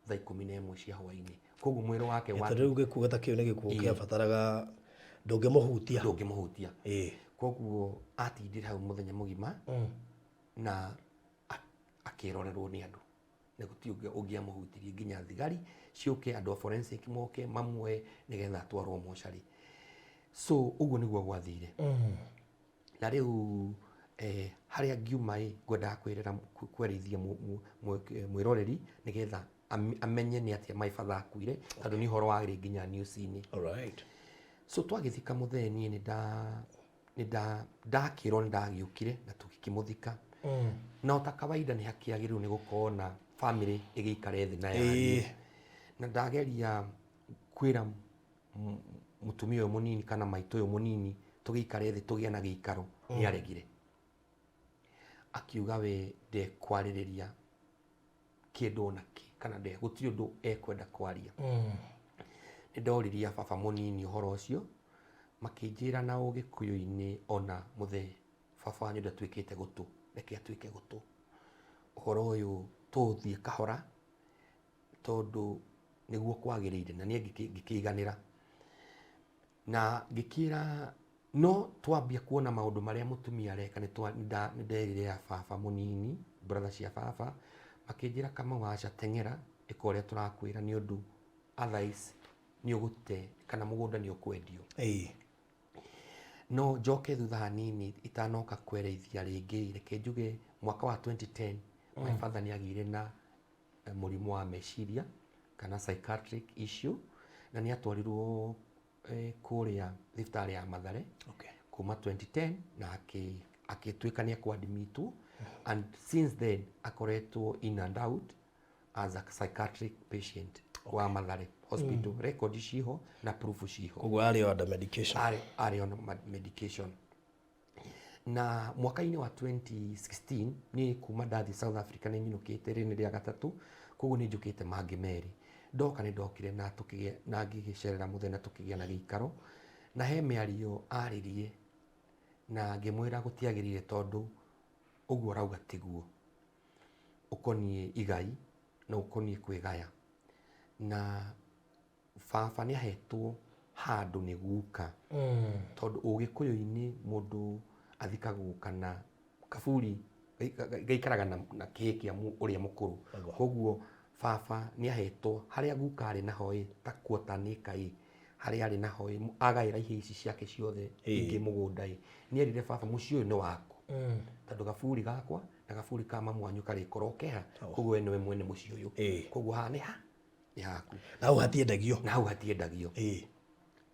thaa 11 cia hwainĩ. Koguo mwĩrĩ wake wa Tondũ rĩu gĩkuũ ta kĩu nĩ gĩkuũ kĩabataraga ndũngĩmũhutia. Ndũngĩmũhutia. Koguo atindire hau mũthenya mũgima na akĩrorerwo nĩ andũ na gũtirĩ ũngĩ ũngĩamũhutirie nginya thigari ciũke, andũ a forensic moke mamuoe nĩgetha atwarwo mocarĩ. So ũguo nĩguo gwathire. Na rĩu harĩa ngiuma ĩ ngwendaga kwĩrera kwerithia mwĩroreri nĩgetha amenye nĩ atĩa my father akuire, tondũ nĩ ũhoro warĩ nginya news-inĩ. So twagĩthika mũthee, niĩ nĩ nda ndakĩrwo nĩ ndagĩũkire na tũgĩkĩmũthika. Na o ta kawaida nĩ hakĩagĩrĩirwo nĩ gũkorwo na family ĩgĩikare thĩ na yarie. Na ndageria kwĩra mũtumia ũyũ mũnini kana maitũ ũyũ mũnini tũgĩikare thĩ tũgĩe na gĩikaro, nĩ aregire. Akiuga we ndekwarĩrĩria kĩndũ ona kĩ kana nde gũtirĩ ũndũ ekwenda kwaria. Nĩ ndoririe baba mũnini ũhoro ũcio, makĩnjĩra na ũgĩkũyũ-inĩ ona mũthee baba wanyu ndatuĩkĩte gũtũ, reke atuĩke gũtũ. Ũhoro ũyũ tũũthiĩ kahora tondũ nĩguo kwagĩrĩire, na niĩ ngĩkĩiganĩra. Na ngĩkĩra no twambia kuona maũndũ marĩa mũtumia areka, nĩ nderire ya baba mũnini, brother cia baba, makĩnjĩra Kamau aca teng'era, ĩka ũrĩa tũrakwĩra nĩ ũndũ otherwise nĩ ũgũte kana mũgũnda nĩ ũkwendio. No njoke thutha hanini itanoka kwerethia rĩngĩ, reke njuge mwaka wa 2010 my father nĩ agĩire na mũrimũ wa meciria kana psychiatric issue, na nĩ atwarirwo kũrĩa thibitarĩ ya Mathare kuma 2010 na akĩtuĩka nĩ ekwadmitwo, and since then akoretwo in and out as a psychiatric patient wa Mathare Hospital. Record ciho na proof ciho. Koguo arĩ under medication. Arĩ on medication. Na mwaka-inĩ wa 2016 niĩ kuma ndathiĩ South Africa nĩ nyinũkĩte, rĩrĩ nĩ rĩa gatatũ, koguo nĩ njũkĩte mangĩ merĩ. Ndoka nĩ ndokire na tũkĩgĩa na ngĩgĩcerera mũthenya na tũkĩgĩa na gĩikaro, na he mĩario aririe na ngĩmwĩra gũtiagĩrĩire tondũ ũguo ũrauga tiguo, ũkoniĩ igai na ũkoniĩ kwĩgaya. Na baba nĩ ahetwo handũ nĩ guka, tondũ ũgĩkũyũ-inĩ mũndũ athikagwo kana kaburi gaikaraga na kĩĩ kĩa ũrĩa mũkũrũ. Koguo baba nĩ ahetwo harĩa guka arĩ naho ĩ, ta quarter acre ĩ, harĩa arĩ naho ĩ, agaĩra ihĩĩ ici ciake ciothe ingĩ mũgũnda ĩ, nĩ erire baba mũciĩ ũyũ nĩ waku, tondũ gaburi gakwa na gaburi ka mamu wanyu karĩkorwo keha, koguo we nĩwe mwene mũciĩ ũyũ, koguo haha nĩ ha nĩ haku. Na hau hatiendagio. Na hau hatiendagio.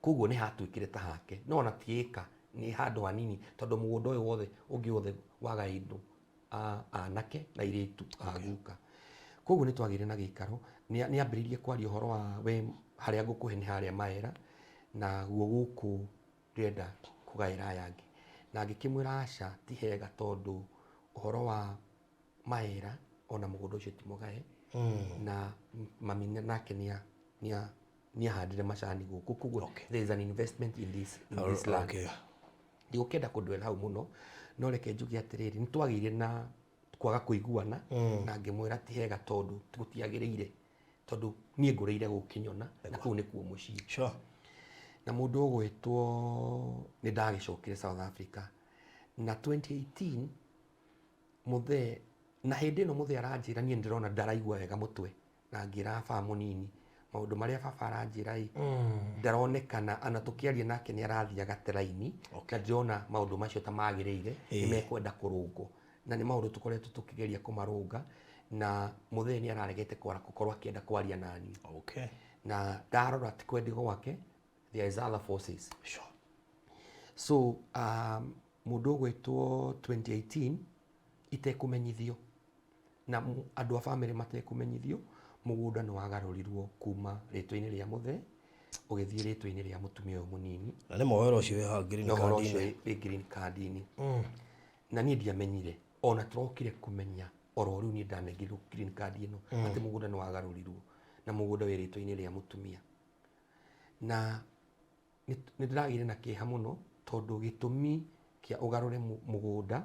Koguo nĩ hatuĩkire ta hake, no ona ti ĩka, nĩ handũ hanini tondũ mũgũnda ũyũ wothe ũngĩ wothe wagaĩirwo anake na airĩtu a guka. Koguo nĩ twagĩire na gĩikaro, nĩ ambĩrĩirie kwaria ũhoro wa we harĩa ngũkũhe nĩ harĩa Maera, na guo gũkũ ndĩrenda kũgaĩra aya angĩ. Na ngĩkĩmwĩra aca ti hega tondũ ũhoro wa Maera ona mũgũnda ũcio ti mũgae, na mami nake nĩ ahandire macani gũkũ, koguo there is an investment in this land. Ndigũkĩenda kũndwera hau mũno, no reke njuge atĩrĩrĩ, nĩ twagĩire na kwaga kũiguana na ngĩmwĩra ti hega tondũ gũtiagĩrĩire, tondũ niĩ ngũrĩire gũkĩnyona na kũu nĩkuo mũciĩ. Na mũndũ ũgwĩtwo nĩ ndagĩcokire South Africa na 2018 mũthee, na hĩndĩ ĩno mũthee aranjĩra niĩ ndĩrona ndaraigua wega mũtwe, na ngĩra baba mũnini maũndũ marĩa baba aranjĩra ĩ ndaronekana ana tũkĩaria nake nĩ arathiĩ agate raini, na ndĩrona maũndũ macio ta magĩrĩire nĩ mekwenda kũrũngwo, na nĩ maũndũ tũkoretwo tũkĩgeria kũmarũnga, na mũthee nĩ araregete gũkorwo akĩenda kwaria naniĩ. Na ndarora ti kwendi gwake, there is other forces. So mũndũ ũgwĩtwo 2018 itekũmenyithio na andũ a bamĩrĩ matekũmenyithio, Mũgũnda nĩ wagarũrirwo kuma rĩtwa-inĩ rĩa mũthee ũgĩthiĩ rĩtwa-inĩ rĩa mũtumia ũyũ mũnini. Na nĩ ma ũhoro ũcio wĩ haha green Na ũhoro card-inĩ. Ũcio wĩ green card-inĩ. Na niĩ ndiamenyire, ona tũrokire kũmenya oro rĩu niĩ ndanengerirwo green card ĩno atĩ mũgũnda nĩ wagarũrirwo na mũgũnda wĩ rĩtwa-inĩ rĩa mũtumia. Na nĩ ndĩragĩire na kĩeha mũno tondũ gĩtũmi kĩa ũgarũre mũgũnda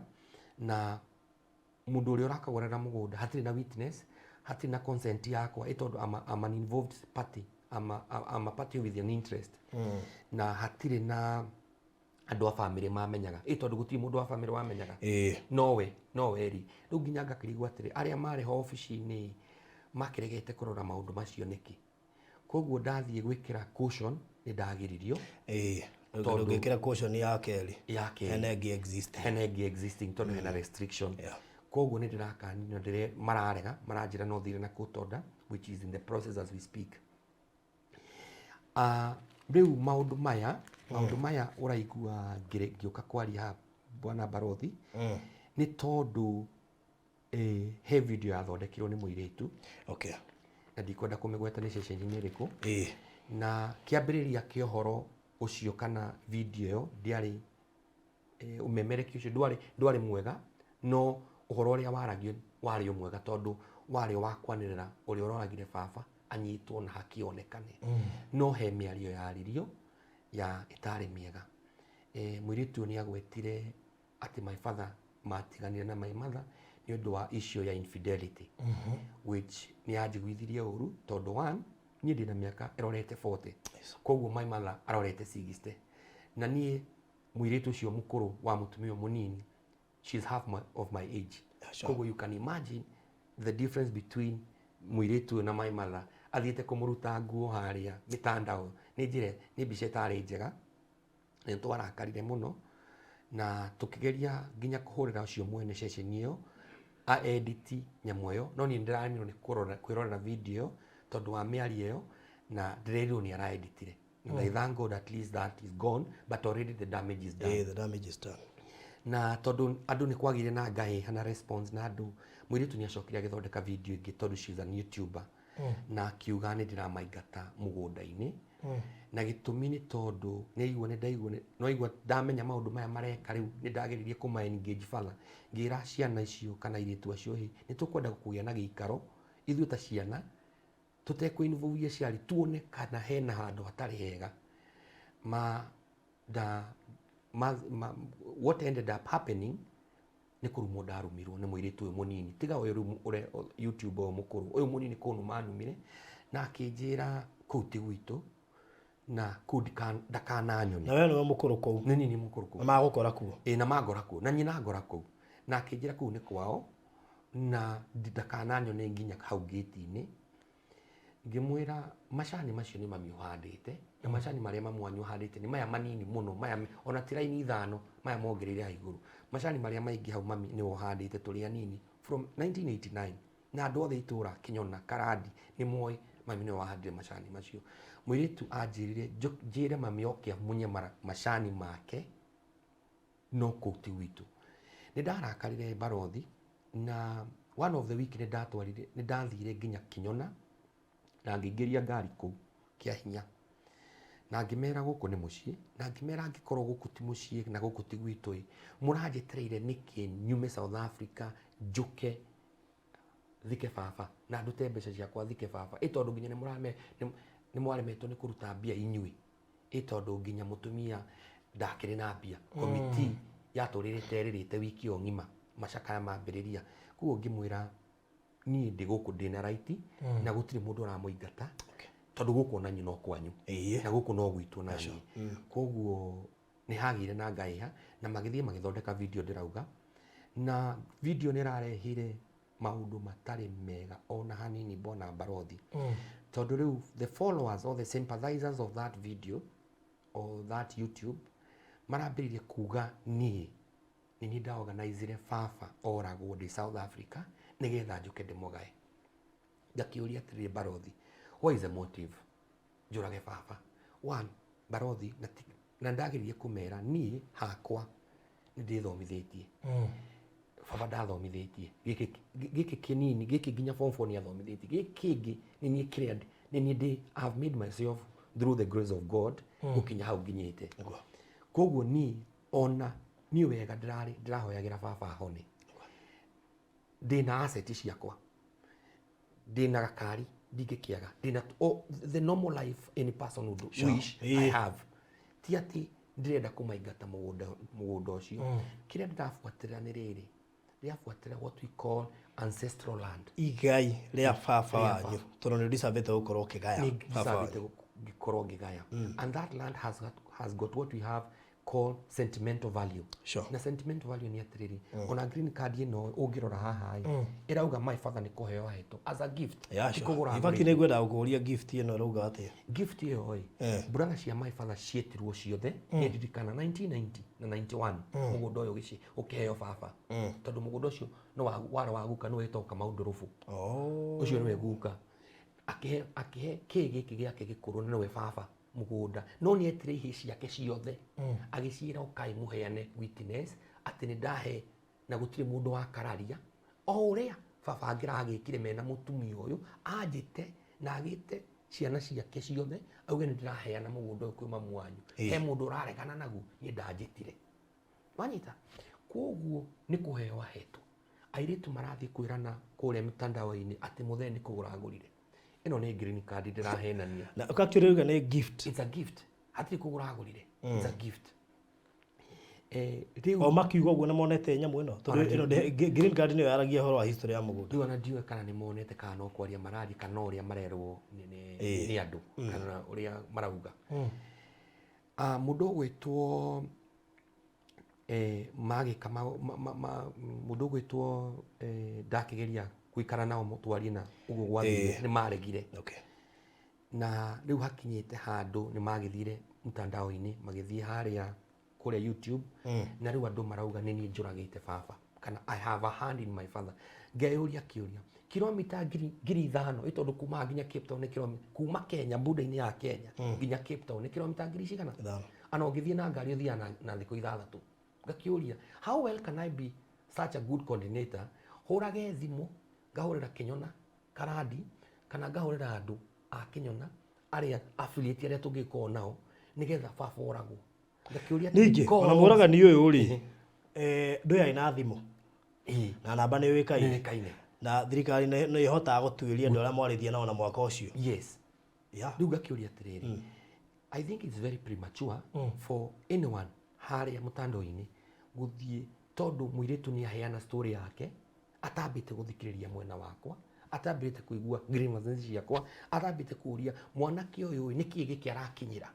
na mũndũ ũrĩa ũrakagũrĩra mũgũnda hatirĩ na witness, hatirĩ na consent yakwa, ĩ tondũ I'm an involved party, I'm a party with an interest. Na hatirĩ na andũ a bamĩrĩ mamenyaga, ĩ tondũ gũtirĩ mũndũ wa bamĩrĩ wamenyaga. Nowe nowe ri rĩu nginya ngakĩrigwo atĩrĩ, arĩa marĩ ho obici-inĩ makĩregete kũrora maũndũ macio nĩkĩ? Koguo ndathiĩ gwĩkĩra caution nĩ ndagiririo. Tondũ ndũngĩkĩra caution ya kerĩ. Ya kerĩ. Hena ĩngĩ existing. Hena ĩngĩ existing tondũ hena restriction. Koguo nĩ ndĩrakanio, ndĩre mararega, maranjĩra no thire na court order, which is in the process as we speak. Rĩu maũndũ maya ũraigua ngĩũka kwaria haha, bwana barothi, nĩ tondũ he video yathondekirwo nĩ mũirĩtu na ndikwenda kũmĩgweta nĩ ceceni-inĩ ĩrĩkũ. Na kĩambĩrĩria kĩa ũhoro ũcio kana video ĩyo ndĩarĩ ũmemerekia ũcio ndwarĩ mwega, no ũhoro ũrĩa waragio warĩ o mwega tondũ warĩ o wa kwanĩrĩra ũrĩa ũroragire baba anyitwo na haki yonekane. No he mĩario yaririo ya ĩtarĩ mĩega. Mũirĩtu ũyũ nĩ agwetire atĩ my father matiganire na my mother nĩ ũndũ wa issue ya infidelity, which nĩ yanjiguithirie ũru tondũ one, niĩ ndĩna mĩaka ĩrorete 40, koguo my mother arorete 60, na niĩ mũirĩtu ũcio mũkũrũ wa mũtumia ũyũ mũnini, she's half of my age. Koguo you can imagine the difference between mũirĩtu ũyũ na my mother athiĩte kũmũruta nguo harĩa mĩtandao. Nĩ njĩra nĩ mbica ĩtarĩ njega. Nĩ twarakarire mũno na tũkĩgeria nginya kũhũrĩra ũcio mwene ceceni ĩyo a edit nyamũ ĩyo, no niĩ nĩndĩraremirwo nĩ kwĩrorera video ĩyo tondũ wa mĩario ĩyo, na ndĩrerirwo nĩ araeditire. And I thank God at least that is gone, but already the damage is done. Eh, the damage is done. Na tondũ andũ nĩ kwagĩire na ngahĩha na response na andũ, mũirĩtu nĩ acokire agĩthondeka video ĩngĩ tondũ she is an YouTuber, na akiuga nĩ ndĩramaingata mũgũnda-inĩ, na gĩtũmi nĩ tondũ nĩ aigua nĩ ndaigua no aigua ndamenya maũndũ maya mareka. Rĩu nĩ ndageririe kũma engage further, ngĩra ciana icio kana airĩtu acio, hĩ, nĩ tũkwenda kũgĩa na gĩikaro ithuĩ ta ciana tũtekũ aciari, tuone kana hena handũ hatarĩ hega ma da ma, ma, what ended up happening nĩ kũrumwo ndarumirwo nĩ mũirĩtu ũyũ mũnini, tiga ũyũ rĩu YouTube ũyũ mũkũrũ, ũyũ mũnini kũnuma anumire na akĩnjĩra kũu ti gwitũ na kũu ndakananyone. Na we nĩwe mũkũrũ kũu? Nĩ niĩ mũkũrũ kũu. Na magũkora kuo? Ĩ, na mangora kũu na nyina ngora kũu, na akĩnjĩra kũu nĩ kwao na ndakananyone nginya hau gĩti-inĩ. Ngĩmwĩra macani macio nĩ mami ũhandĩte, na macani marĩa mamu wanyu ũhandĩte nĩ maya manini mũno, maya ona ti raini ithano, maya mongereire haha igũrũ. Macani marĩa maingĩ hau mami nĩwe ũhandĩte tũrĩ anini from 1989, na andũ othe itũra Kĩnyona Karandi nĩ moĩ mami nĩwe wahandire macani macio. Mũirĩtu anjĩrire njĩre mami oke amunye macani make, no kũu ti gwitũ. Nĩ ndarakarire barothi, na one of the week nĩ ndatwarire, nĩ ndathire nginya Kinyona na ngĩingĩria ngari kũu kĩa hinya na ngĩmera gũkũ nĩ mũciĩ, na ngĩmera angĩkorwo gũkũ ti mũciĩ na gũkũ ti gwitũ ĩ, mũranjetereire nĩkĩ nyume South Africa njũke thike baba na ndute mbeca ciakwa thike baba? Ĩ tondũ nginya nĩ mwaremetwo nĩ kũruta mbia inyuĩ, ĩ tondũ nginya mũtumia ndakĩrĩ na mbia, komiti yatũrĩrĩte ĩrĩrĩte wiki ĩyo ng'ima macakaya mambĩrĩria. Koguo ngĩmwĩra niĩ ndĩ gũkũ ndĩna right na gũtirĩ mũndũ ũramũingata tondũ gũkũ ona nyũ no kwanyu na gũkũ no gwitũ na niĩ. Koguo nĩ hagĩire na ngahĩha na magĩthiĩ magĩthondeka video ndĩrauga, na video nĩ ĩrarehire maũndũ matarĩ mega ona hanini, bona barothi, tondũ rĩu the followers or the sympathizers of that video or that YouTube marambĩrĩria kuga niĩ nĩ niĩ ndaorganizire baba oragwo ndĩ South Africa nĩgetha njũke ndĩmũgae. Ngakĩũria atĩrĩrĩ, barothi, what is the motive njũrage baba? One, barothi, na ndageririe kũmera niĩ hakwa nĩ ndĩthomithĩtie. Baba ndathomithĩtie gĩkĩ, gĩkĩ kĩnini gĩkĩ nginya form 4 nĩ athomithĩtie, gĩkĩ kĩngĩ nĩ niĩ kĩrĩa nĩ niĩ ndĩ, I have made myself through the grace of God gũkinya hau nginyĩte. Koguo niĩ ona niĩ wega ndĩrarĩ ndĩrahoyagĩra baba ahone, ndĩna asset ciakwa, ndĩna gakari ndingĩkĩaga, ndĩna, oh, the normal life any person would wish I have. Ti atĩ ndĩrenda kũmaingata mũgũnda, mũgũnda ũcio. Kĩrĩa ndĩrabuatĩrĩra nĩ rĩrĩ, ndĩrabuatĩrĩra what we call ancestral land. Igai rĩa baba wanyu, tondũ nĩ ũdicabĩte gũkorwo ũkĩgaya nĩ baba wanyu. ndicabĩte gũkorwo ngĩgaya, and that land has got what we have called sentimental value. Na sentimental value nĩ atĩrĩrĩ, ona green card ĩno ũngĩrora haha ĩ, ĩrauga my father nĩ kũheo ahetwo as a gift. Ti kũgũra In fact, agũrĩte. nĩ ngwenda gũkũria, gift ĩno ĩrauga atĩa? Gift ĩyo ĩ, brother cia my father ciĩtirwo ciothe. Nĩ ndirikana 1990 na 91 mũgũnda ũyũ ũkĩheo baba, tondũ mũgũnda ũcio no warĩ wa guka, nĩwe wĩtagwo Kamau Ndũrũbũ. Ũcio nĩwe guka akĩhe kĩ gĩkĩ gĩake gĩkũrũ, na nĩwe baba mũgũnda, no nĩ etire ihĩ ciake ciothe, agĩciĩra ũkai mũheane witness atĩ nĩ ndahe, na gũtirĩ mũndũ wakararia o ũrĩa baba angĩragĩkire mena mũtumia ũyũ anjĩte na agĩte ciana ciake ciothe, auge nĩ ndĩraheana mũgũnda ũyũ kwĩ mamu wanyu. He mũndũ ũraregana naguo? Niĩ ndanjĩtire, wanyita? Koguo nĩ kũheo ahetwo. Airĩtu marathiĩ kwĩrana kũrĩa mitandao-inĩ atĩ mũthee nĩ kũgũra agũrire. Ĩno nĩ green card, ndĩrahenania. Na actually rĩuga nĩ gift. It's a gift, hatirĩ kũgũra agũrire, it's a gift. Rĩu O makiuga ũguo nĩ monete nyamũ ĩno, tondũ ĩno green card nĩyo yaragia ũhoro wa history ya mũgũnda. Rĩu ona ndiũĩ kana nĩ monete kana no kwaria mararia, kana no ũrĩa marerwo nĩ andũ, kana ũrĩa marauga. Ah, mũndũ ũgwĩtwo magĩka mũndũ ũgwĩtwo ndakĩgeria gũikara nao twarie na ũguo gwathire, nĩ maregire. Na rĩu hakinyĩte handũ nĩ magĩthire mtandao-inĩ, magĩthiĩ harĩa kũrĩa YouTube, na rĩu andũ marauga nĩ niĩ njũragĩte baba, kana I have a hand in my father. Ngeyũria kĩũria, kilomita 5,000 ĩ, tondũ kuma nginya Cape Town nĩ kilomita, kuma Kenya, border-inĩ ya Kenya nginya Cape Town nĩ kilomita ngiri cigana? 5. Ana ũngĩthiĩ na ngari ũthiaga na thikũ 6. Ngakĩũria, how well can I be such a good coordinator, hũrage thimũ, ngahũrĩra Kĩnyona Karandi, kana ngahũrĩra andũ a Kĩnyona arĩa affiliate arĩa tũngĩkorwo nao, nĩgetha baba oragwo? Ngakĩũria Ningĩ ona mũragani ũyũ rĩ, ndũyũ arĩ na thimũ na namba nĩ yũĩkaine. Nĩũĩkaine. Na thirikari nĩ ĩhotaga gũtuĩria andũ arĩa mwarĩtie nao na mwaka ũcio. Yes. Rĩu ngakĩũria atĩrĩrĩ, I think it's very premature for anyone harĩa mũtandao-inĩ gũthiĩ, tondũ mũirĩtu nĩ aheana story yake atambĩte gũthikĩrĩria mwena wakwa, atambĩte kũigua grievances ciakwa, atambĩte kũria mwanake ũyũ nĩkĩ gĩkĩ arakinyĩra,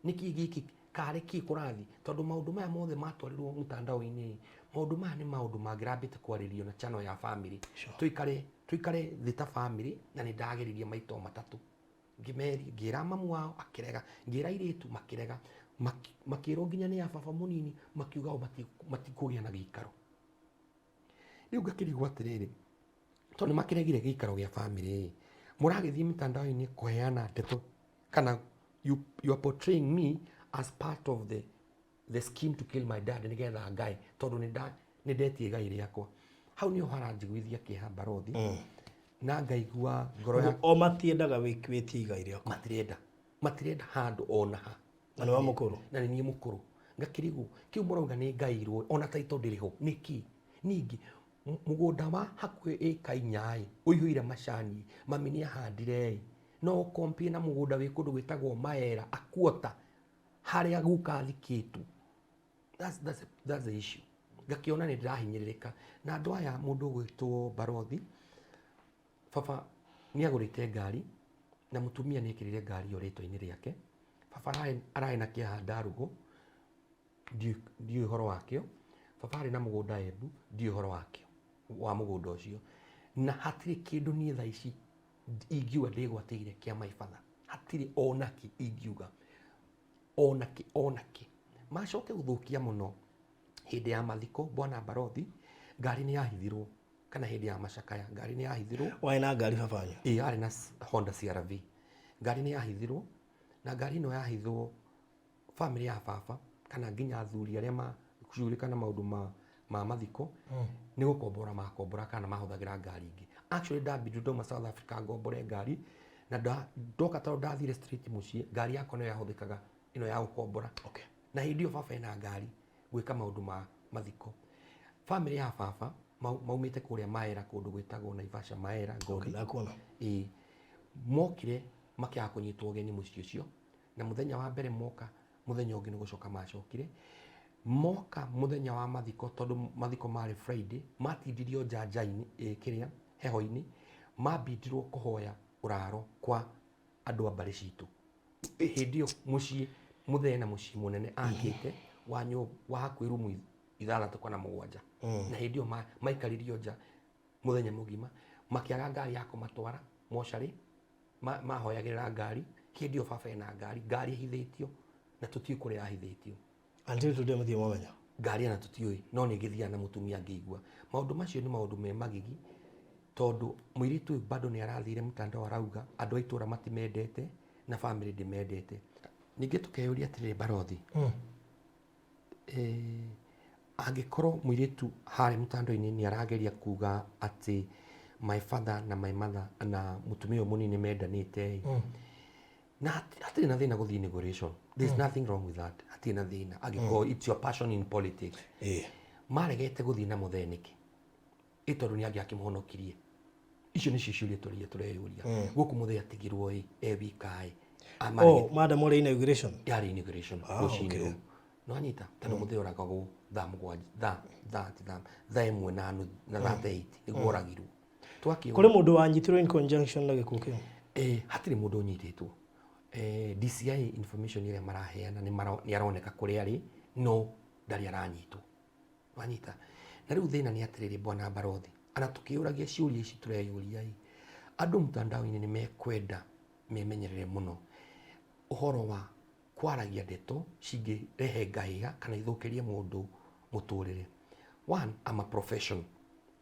nĩkĩ gĩkĩ, karĩ kĩ kũrathiĩ, tondũ maũndũ maya mothe matwarirwo mũtandao-inĩ. Maũndũ maya nĩ maũndũ mangĩrambĩte kwarĩrio na channel ya family. Tũikare thĩ ta family. Na nĩ ndageririe maita o matatũ, ngĩmeri, ngĩra mamu wao akĩrega, ngĩra airĩtu makĩrega, makĩrwo nginya nĩ a baba mũnini, makiuga o matikũgĩa na gĩikaro. Rĩu ngakĩrigwo atĩrĩrĩ, tondũ nĩ makĩregire gĩikaro gĩa family ĩ, mũragĩthiĩ mitandao-inĩ kũheana ndeto, kana you are portraying me as part of the scheme to kill my dad, nĩgetha ngae, tondũ nĩ ndetie igai rĩakwa. Hau nĩho haranjiguithia kĩeha, barothi, na ngaigua ngoro ya O matiendaga wĩtie igai rĩaku. Matirenda handũ ona ha. Na nĩwe mũkũrũ. Na nĩ niĩ mũkũrũ. Ngakĩrigwo kĩu mũrauga nĩ ngairwo, ona taito ndĩrĩ ho nĩkĩ? Ningĩ mũgũnda wa hakuhĩ ĩka 4 ĩ, ũihũire macani, mami nĩ ahandire ĩ, no ũkompie na mũgũnda wĩ kũndũ gwĩtagwo Maera akuota harĩa guka athikĩtwo. That's the issue. Ngakĩona nĩ ndĩrahinyĩrĩrĩka na andũ aya. Mũndũ ũgwĩtwo barothi, baba nĩ agũrĩte ngari na mũtumia nĩ ekĩrire ngari ĩyo rĩtwa-inĩ rĩake. Baba ararĩ na kĩaha ndarugũ, ndiũĩ ũhoro wakĩo. Baba arĩ na mũgũnda Embu, ndiũĩ ũhoro wakĩo wa mũgũnda ũcio. Na hatirĩ kĩndũ niĩ thaa ici ingiuga ndĩgwatĩire kĩa my father, hatirĩ onakĩ ingiuga, onakĩ onakĩ. Macoke gũthũkia mũno hĩndĩ ya mathiko, bwana barothi, ngari nĩ yahithirwo, kana hĩndĩ ya macakaya ngari nĩ yahithirwo. Warĩ na ngari baba wanyu? Ĩ, arĩ na Honda CRV. Ngari nĩ yahithirwo, na ngari ĩno yahithwo, family ya baba kana nginya athuri arĩa macugurika na maũndũ ma ma mathiko nĩ gũkombora makombora kana mahũthagĩra ngari ingĩ. Actually ndambindwo ndauma South Africa ngombore ngari na ndoka tondũ ndathire straight mũciĩ, ngari yakwa nĩyo yahũthĩkaga ĩno ya gũkombora. Na hĩndĩ ĩyo baba ena ngari gwĩka maũndũ ma mathiko. Family ya baba maumĩte kũrĩa Maera, kũndũ gwĩtagwo Naivasha Maera Ngori. Ndakuona. Ĩĩ, mokire makĩaga kũnyitwo ũgeni mũciĩ ũcio, na mũthenya wa mbere moka, mũthenya ũngĩ nĩ gũcoka macokire moka mũthenya wa mathiko, tondũ mathiko marĩ Friday, matindirio njanjainĩ kĩrĩa heho-inĩ, mambindirwo kũhoya ũraro kwa andũ a mbarĩ citũ. Hĩndĩ ĩyo mũciĩ mũthee na mũciĩ mũnene akĩte wa wa hakuhĩ rumu 6 kana 7, na hĩndĩ ĩyo maikaririo nja mũthenya mũgima, makĩaga ngari ya kũmatwara mocarĩ, mahoyagĩrĩra ngari. Hĩndĩ ĩyo baba ena ngari, ngari ĩhithĩtio na tũtiũĩ kũrĩa yahithĩtio. Until today mũthiĩ mwamenya? Ngari ona tũtiũĩ, no nĩ ĩgĩthiaga na mũtumia ngĩigua. Maũndũ macio nĩ maũndũ me magigi, tondũ mũirĩtu ũyũ bado nĩ arathire mtandao arauga andũ a itũra matimendete na family ndĩmendete. Ningĩ tũkeyũria atĩrĩrĩ, barothi, angĩkorwo mũirĩtu harĩa mtandao-inĩ nĩ arageria kuga atĩ my father na my mother na mũtumia ũyũ mũnini mendanĩte, na hatirĩ na thĩna gũthiĩ inauguration, there is nothing wrong with that, hatirĩ na thĩna angĩkorwo it's your passion in politics, maregete gũthiĩ na mũthee nĩkĩ? Ĩ tondũ nĩ angĩakĩmũhonokirie. Icio nĩcio ciũria tũrĩa tũreyũria. Gũkũ mũthee atigirwo ĩ e wika ĩ. Oh, madam ũrĩa inauguration? Yarĩ inauguration rũcinĩ rũu, no anyita tondũ mũthee oragagwo thaa 7, thaa thaa ti thaa thaa 1 na nuthu na 38 nĩguo oragirwo. Twakĩũria Kũrĩ mũndũ wanyitirwo in conjunction na gĩkuũ kĩu? Hatirĩ mũndũ ũnyitĩtwo. DCI information ĩrĩa maraheana nĩ aroneka kũrĩa arĩ, no ndarĩ aranyitwo. Wanyita? Na rĩu thĩna nĩ atĩrĩrĩ, bwana barothi, ana tũkĩũragia ciũria ici tũreyũria ĩ, andũ mtandao-inĩ nĩ mekwenda memenyerere mũno ũhoro wa kwaragia ndeto cingĩrehe ngahĩha kana ithũkĩrie mũndũ mũtũrĩre. One, I'm a profession,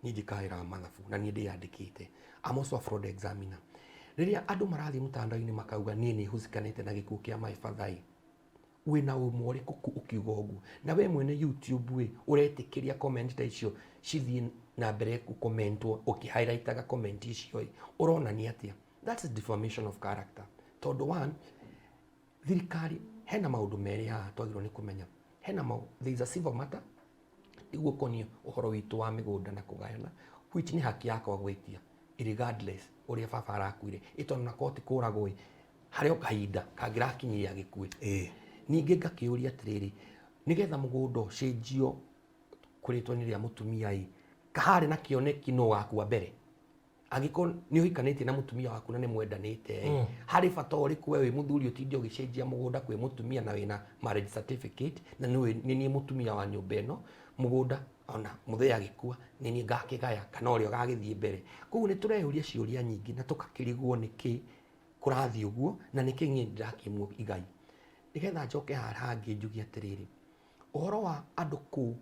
niĩ njĩkaga wĩra wa mathabu na niĩ ndĩyandĩkĩte. I'm also a fraud examiner. Rĩrĩa andũ marathiĩ mtandao-inĩ makauga niĩ nĩ husikanĩte na gĩkuũ kĩa my father ĩ, wĩna ũma ũrĩkũ ũkiuga ũguo? Na we mwene YouTube ĩ, ũretĩkĩria comment ta icio cithiĩ na mbere gũkomentwo, ũkĩ-highlightaga comment icio ĩ, ũronania atĩa? That's defamation of character. Tondũ one, thirikari hena maũndũ merĩ haha twagĩrĩirwo nĩ kũmenya. Hena there is a civil matter nĩguo ũkoniĩ ũhoro witũ wa mĩgũnda na kũgayana, which nĩ haki yakwa gwĩtia regardless ũrĩa baba arakuire, ĩ tondũ na korwo ti kũragwo ĩ, harĩ o kahinda kangĩrakinyirie agĩkue. Ningĩ ngakĩũria atĩrĩrĩ, nĩgetha mũgũnda ũcenjio kũrĩtwa-inĩ rĩa mũtumia ĩ, harĩ na kĩoneki nũ ũgakua mbere? Angĩkorwo nĩ ũhikanĩtie na mũtumia waku na nĩ mwendanĩte ĩ, harĩ bata ũrĩkũ we wĩ mũthuri ũtinde ũgĩcenjia mũgũnda kwĩ mũtumia na wĩna marriage certificate na nĩ niĩ mũtumia wa nyũmba ĩno, mũgũnda ona mũthee agĩkua nĩ niĩ ngakĩgaya kana ũrĩa ũgagĩthiĩ mbere? Koguo nĩ tũreyũria ciũria nyingĩ na tũgakĩrigwo nĩkĩ kũrathiĩ ũguo na nĩkĩ niĩ ndĩrakĩimwo igai. Nĩgetha njoke haha hangĩ njuge atĩrĩrĩ, ũhoro wa andũ kũ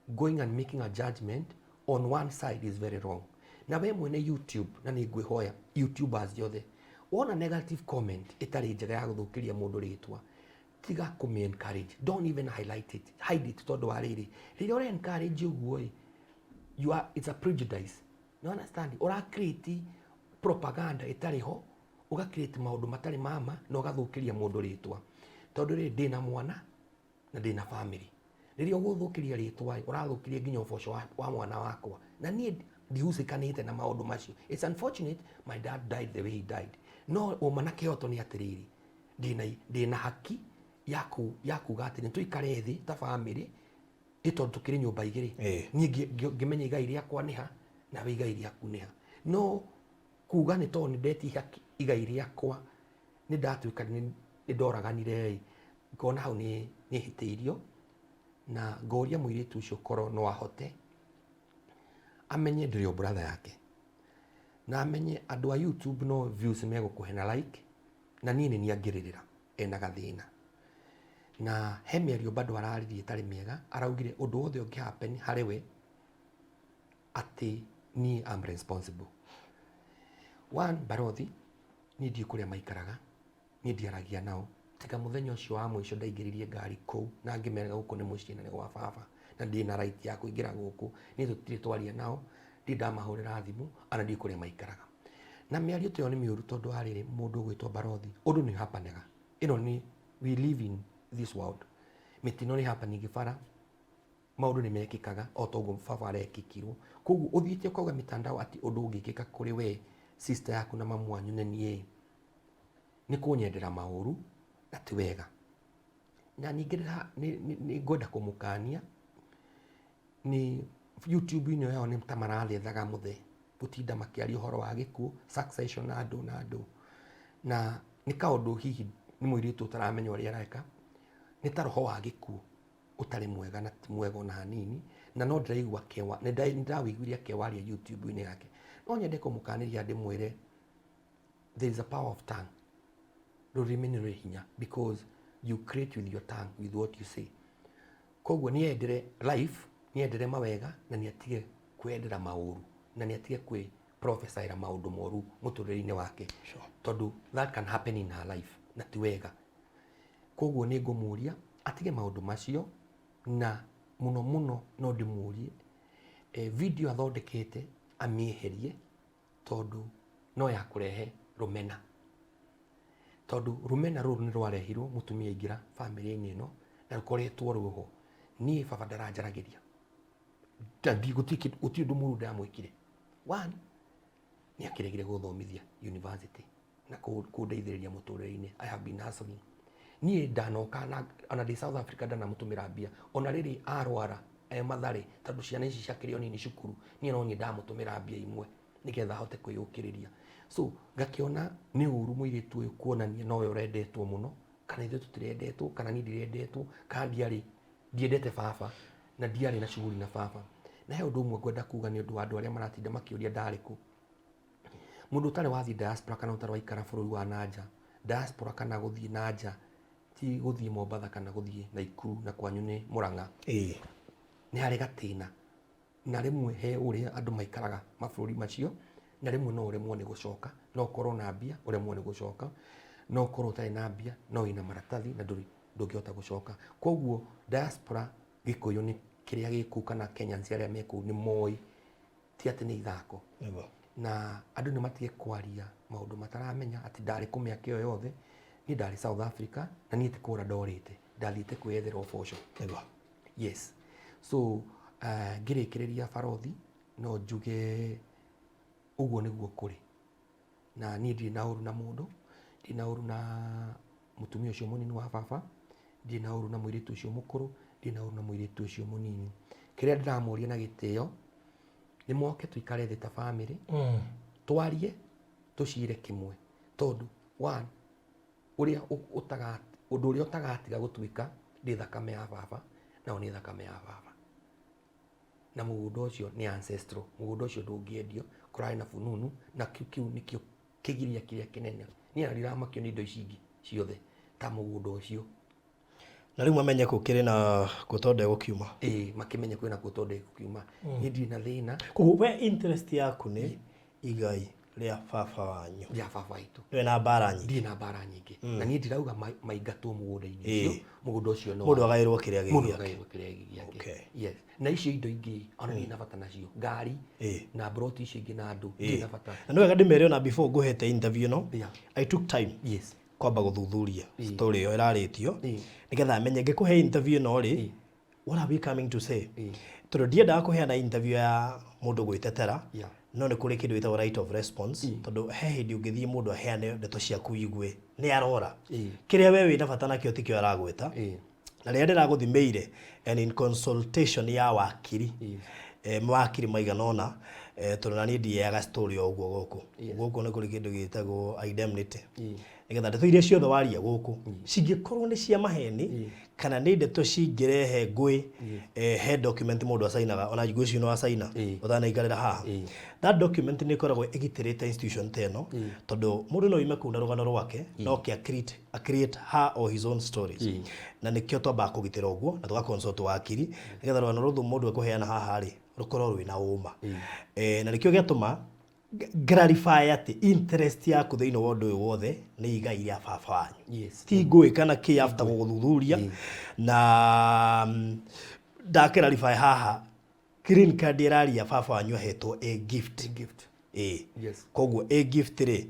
going and making a judgment on one side is very wrong. Na we mwene YouTube, na nĩ ngwĩhoya YouTubers yothe, wona negative comment ĩtarĩ njega ya gũthũkĩria mũndũ rĩtwa, tiga kũmĩ encourage, don't even highlight it, hide it, tondũ wa rĩrĩ, rĩrĩa ũra encourage ũguo ĩ, you are, it's a prejudice. You understand? Ũra create propaganda ĩtarĩ ho, ũga create maũndũ matarĩ mama na ũgathũkĩria mũndũ rĩtwa. Tondũ rĩrĩ, ndĩna mwana na ndĩna family, rĩrĩa ũgũthũkĩria rĩtwa ĩ, ũrathũkĩria nginya ũboco wa mwana wakwa, na niĩ ndihucikanĩte na maũndũ macio. It's unfortunate my dad died the way he died, no ũma na kĩhoto nĩ atĩrĩrĩ, ndĩna haki ya kuga atĩ nĩ tũikare thĩ ta family ĩ, tondũ tũkĩrĩ nyũmba igĩrĩ. Niĩ ngĩmenya igai rĩakwa nĩ ha nawe igai rĩaku nĩ ha. No kuga nĩ tondũ nĩ ndetia igai rĩakwa nĩ ndatuĩka nĩ ndoraganire ĩ, ngona hau nĩ hĩtĩirio, na ngoria mũirĩtu ũcio korwo no ahote amenye ndĩrĩ o brother yake, na amenye andũ a YouTube no views megũkũhe na like, na niĩ nĩ niĩ angĩrĩrĩra ena gathĩna. Na he mĩario bado araririe ĩtarĩ mĩega, araugire ũndũ wothe ũngĩ happen harĩ we atĩ niĩ am responsible. One, barothi, niĩ ndiũĩ kũrĩa maikaraga, niĩ ndiaragia nao tiga mũthenya ũcio wa mũico ndaingĩririe ngari kũu na ngĩmeraga gũkũ nĩ mũciĩ na nĩ gwa baba. Na ndĩ na right ya kũingĩra gũkũ. Niĩ tũtirĩ twaria nao, ndirĩ ndamahũrĩra thimũ, ona ndiũĩ kũrĩa maikaraga. Na mĩario ta ĩyo nĩ mĩũru tondũ wa rĩrĩ, mũndũ ũgwĩtwo barothi, ũndũ nĩ ũhapanaga. Ĩno nĩ, we live in this world. Mĩtino nĩ happening bara, maũndũ nĩ mekĩkaga o ta ũguo baba arekĩkirwo. Koguo ũthiĩte ũkauga mĩtandao atĩ ũndũ ũngĩkĩka kũrĩ we, sister yaku na mamu wanyu na niĩ, nĩ kũnyendera maũru na ti wega. Na ningĩ nĩ ngwenda kũmũkania nĩ YouTube-inĩ ĩyo yao nĩ ta marathethaga mũthee gũtinda makĩaria ũhoro wa gĩkuũ, succession na andũ na andũ. Na nĩ kaũndũ hihi nĩ mũirĩtu ũtaramenya ũrĩa areka, nĩ ta roho wa gĩkuũ ũtarĩ mwega na ti mwega ona hanini, na no ndĩraigua akĩwa, nĩ ndĩrawĩiguire akĩwaria YouTube-inĩ yake. No nyende kũmũkanĩria ndĩmwĩre there is a power of tongue. Rũrĩmĩ nĩ rwĩ hinya because you create with your tongue, with what you say. Koguo nĩ endere life, nĩ endere mawega na nĩ atige kwendera maũru na nĩ atige kwĩ prophesy maũndũ moru mũtũrĩre-inĩ wake. Tondũ that can happen in her life na ti wega. Koguo nĩ ngũmũria atige maũndũ macio na mũno mũno no ndĩmũrie video athondekete amĩeherie tondũ no ya kũrehe rũmena. Tondũ rũmena rũrũ nĩ rwarehirwo mũtumia aingĩra bamĩrĩ-inĩ ĩno na rũkoretwo rwĩho. Niĩ baba ndaranjaragĩria. Gũtirĩ ũndũ mũru ndamwĩkire. One, nĩ akĩregire gũthomithia university na kũndeithĩrĩria mũtũrĩre-inĩ. I have been hustling. Niĩ ndanoka na ona ndĩ South Africa ndanamũtũmĩra mbia. Ona rĩrĩ arwara e Mathare tondũ ciana ici ciakĩrĩ o nini cukuru, niĩ no niĩ ndamũtũmĩra mbia imwe nĩgetha ahote kwĩyũkĩrĩria. So ngakĩona nĩ ũru mũirĩtu ũyũ kuonania nowe ũrendetwo mũno, kana ithuĩ tũtirendetwo, kana niĩ ndirendetwo, kana ndiarĩ ndiendete baba na ndiarĩ na shughuli na baba. Na he ũndũ ũmwe ngwenda kuga nĩ ũndũ wa andũ arĩa maratinda makĩũria ndarĩ kũ. Mũndũ ũtarĩ wathiĩ diaspora kana ũtarĩ waikara bũrũri wa nanja, diaspora kana gũthiĩ nanja ti gũthiĩ Mombatha kana gũthiĩ Naikuru na kwanyu nĩ Murang'a. Nĩ harĩ gatĩna na rĩmwe he ũrĩa andũ maikaraga mabũrũri macio na rĩmwe no ũremwo nĩ gũcoka, no ũkorwo na mbia ũremwo nĩ gũcoka, no ũkorwo ũtarĩ na mbia no wĩna maratathi na ndũngĩhota gũcoka. Koguo diaspora Gĩkũyũ nĩ kĩrĩa gĩkũu kana Kenyans arĩa me kũu nĩ moĩ ti atĩ nĩ ithako. Na andũ nĩ matige kwaria maũndũ mataramenya atĩ ndarĩ kũ mĩaka ĩyo yothe. Niĩ ndarĩ South Africa na niĩ ti kũra ndorĩte, ndathiĩte kwĩyethera ũboco. Yes. So ngĩrĩkĩrĩria barothi no njuge ũguo nĩguo kũrĩ. Na niĩ ndirĩ na ũru na mũndũ, ndirĩ na ũru na mũtumia ũcio mũnini wa baba, ndirĩ na ũru na mũirĩtu ũcio mũkũrũ, ndirĩ na ũru na mũirĩtu ũcio mũnini. Kĩrĩa ndĩramũria na gĩtĩo nĩ moke tũikare thĩ ta bamĩrĩ, twarie tũcire kĩmwe, tondũ one, ũrĩa ũtaga, ũndũ ũrĩa ũtagatiga gũtuĩka ndĩ thakame ya baba, nao nĩ thakame ya baba. Na mũgũnda ũcio nĩ ancestral, mũgũnda ũcio ndũngĩendio, kũrarĩ na fununu, na kĩu nĩkĩo kĩgiria kĩrĩa kĩnene. Niĩ ona ndiramakio nĩ indo ici ingĩ ciothe ta mũgũnda ũcio. Na rĩu mamenye kũ kĩrĩ na kũ tondũ ndegũkiuma. Ĩĩ, makĩmenye kwĩna kũ tondũ ndegũkiuma. Niĩ ndirĩ na thĩna. Koguo we interest yaku nĩ igai rĩa baba wanyu. Rĩa baba witũ. Ndũrĩ na mbara nyingĩ. Ndirĩ na mbara nyingĩ. Na niĩ ndirauga maingatwo mũgũnda-inĩ ũcio. Mũgũnda ũcio no Mũndũ agaĩrwo kĩrĩa gĩ Mũndũ gĩake. agaĩrwo kĩrĩa gĩ gĩake. Yes. Na icio indo ingĩ ona ndirĩ na bata nacio. Ngari na mburoti icio ingĩ na andũ ndirĩ na bata. Na nĩ wega ndĩmere ona before ngũhete interview ĩno. I took time. Kwamba gũthuthuria story ĩyo ĩrarĩtio. Nĩgetha menye ngĩkũhe interview ĩno rĩ, what are we coming to say? Tondũ ndiendaga kũheana interview ya mũndũ gwĩtetera, no nĩ kũrĩ kĩndũ gĩtagwo right of response, tondũ he hĩndĩ ũngĩthiĩ mũndũ aheane ndeto ciaku wigue nĩ arora. Kĩrĩa we wĩna bata nakĩo tikĩo aragwĩta. Na rĩrĩa ndĩragũthimĩire and in consultation ya wakiri, mawakiri maigana ũna, tondũ na niĩ ndiheaga story o ũguo gũkũ. Gũkũ nĩ kũrĩ kĩndũ gĩtagwo indemnity. Nĩgetha ndeto iria ciothe waria gũkũ cingĩkorwo nĩ cia maheni kana nĩ ndeto cingĩrehe ngũĩ, he document mũndũ acainaga, ona ngũĩ icio no acaina ũtanaikarĩra haha. That document nĩ ĩkoragwo ĩgitĩrĩte institution ta ĩno, tondũ mũndũ no oime kũu na rũgano rwake, no ke a create her or his own stories. Na nĩkĩo twambaga kũgitĩra ũguo na tũga consult wakiri nĩgetha rũgano rũrũ mũndũ ekũheana haha rĩ rũkorwo rwĩna ũma. Na nĩkĩo gĩatũma clarify atĩ interest yaku thĩinĩ wa ũndũ ũyũ wothe nĩ igai rĩa baba wanyu. Ti ngũĩ kana kĩ after gũgũthuthuria. Na Ndakĩrarify haha, green card ĩraria baba wanyu ahetwo a gift. Gift. Ĩĩ. Yes. Koguo a gift rĩ,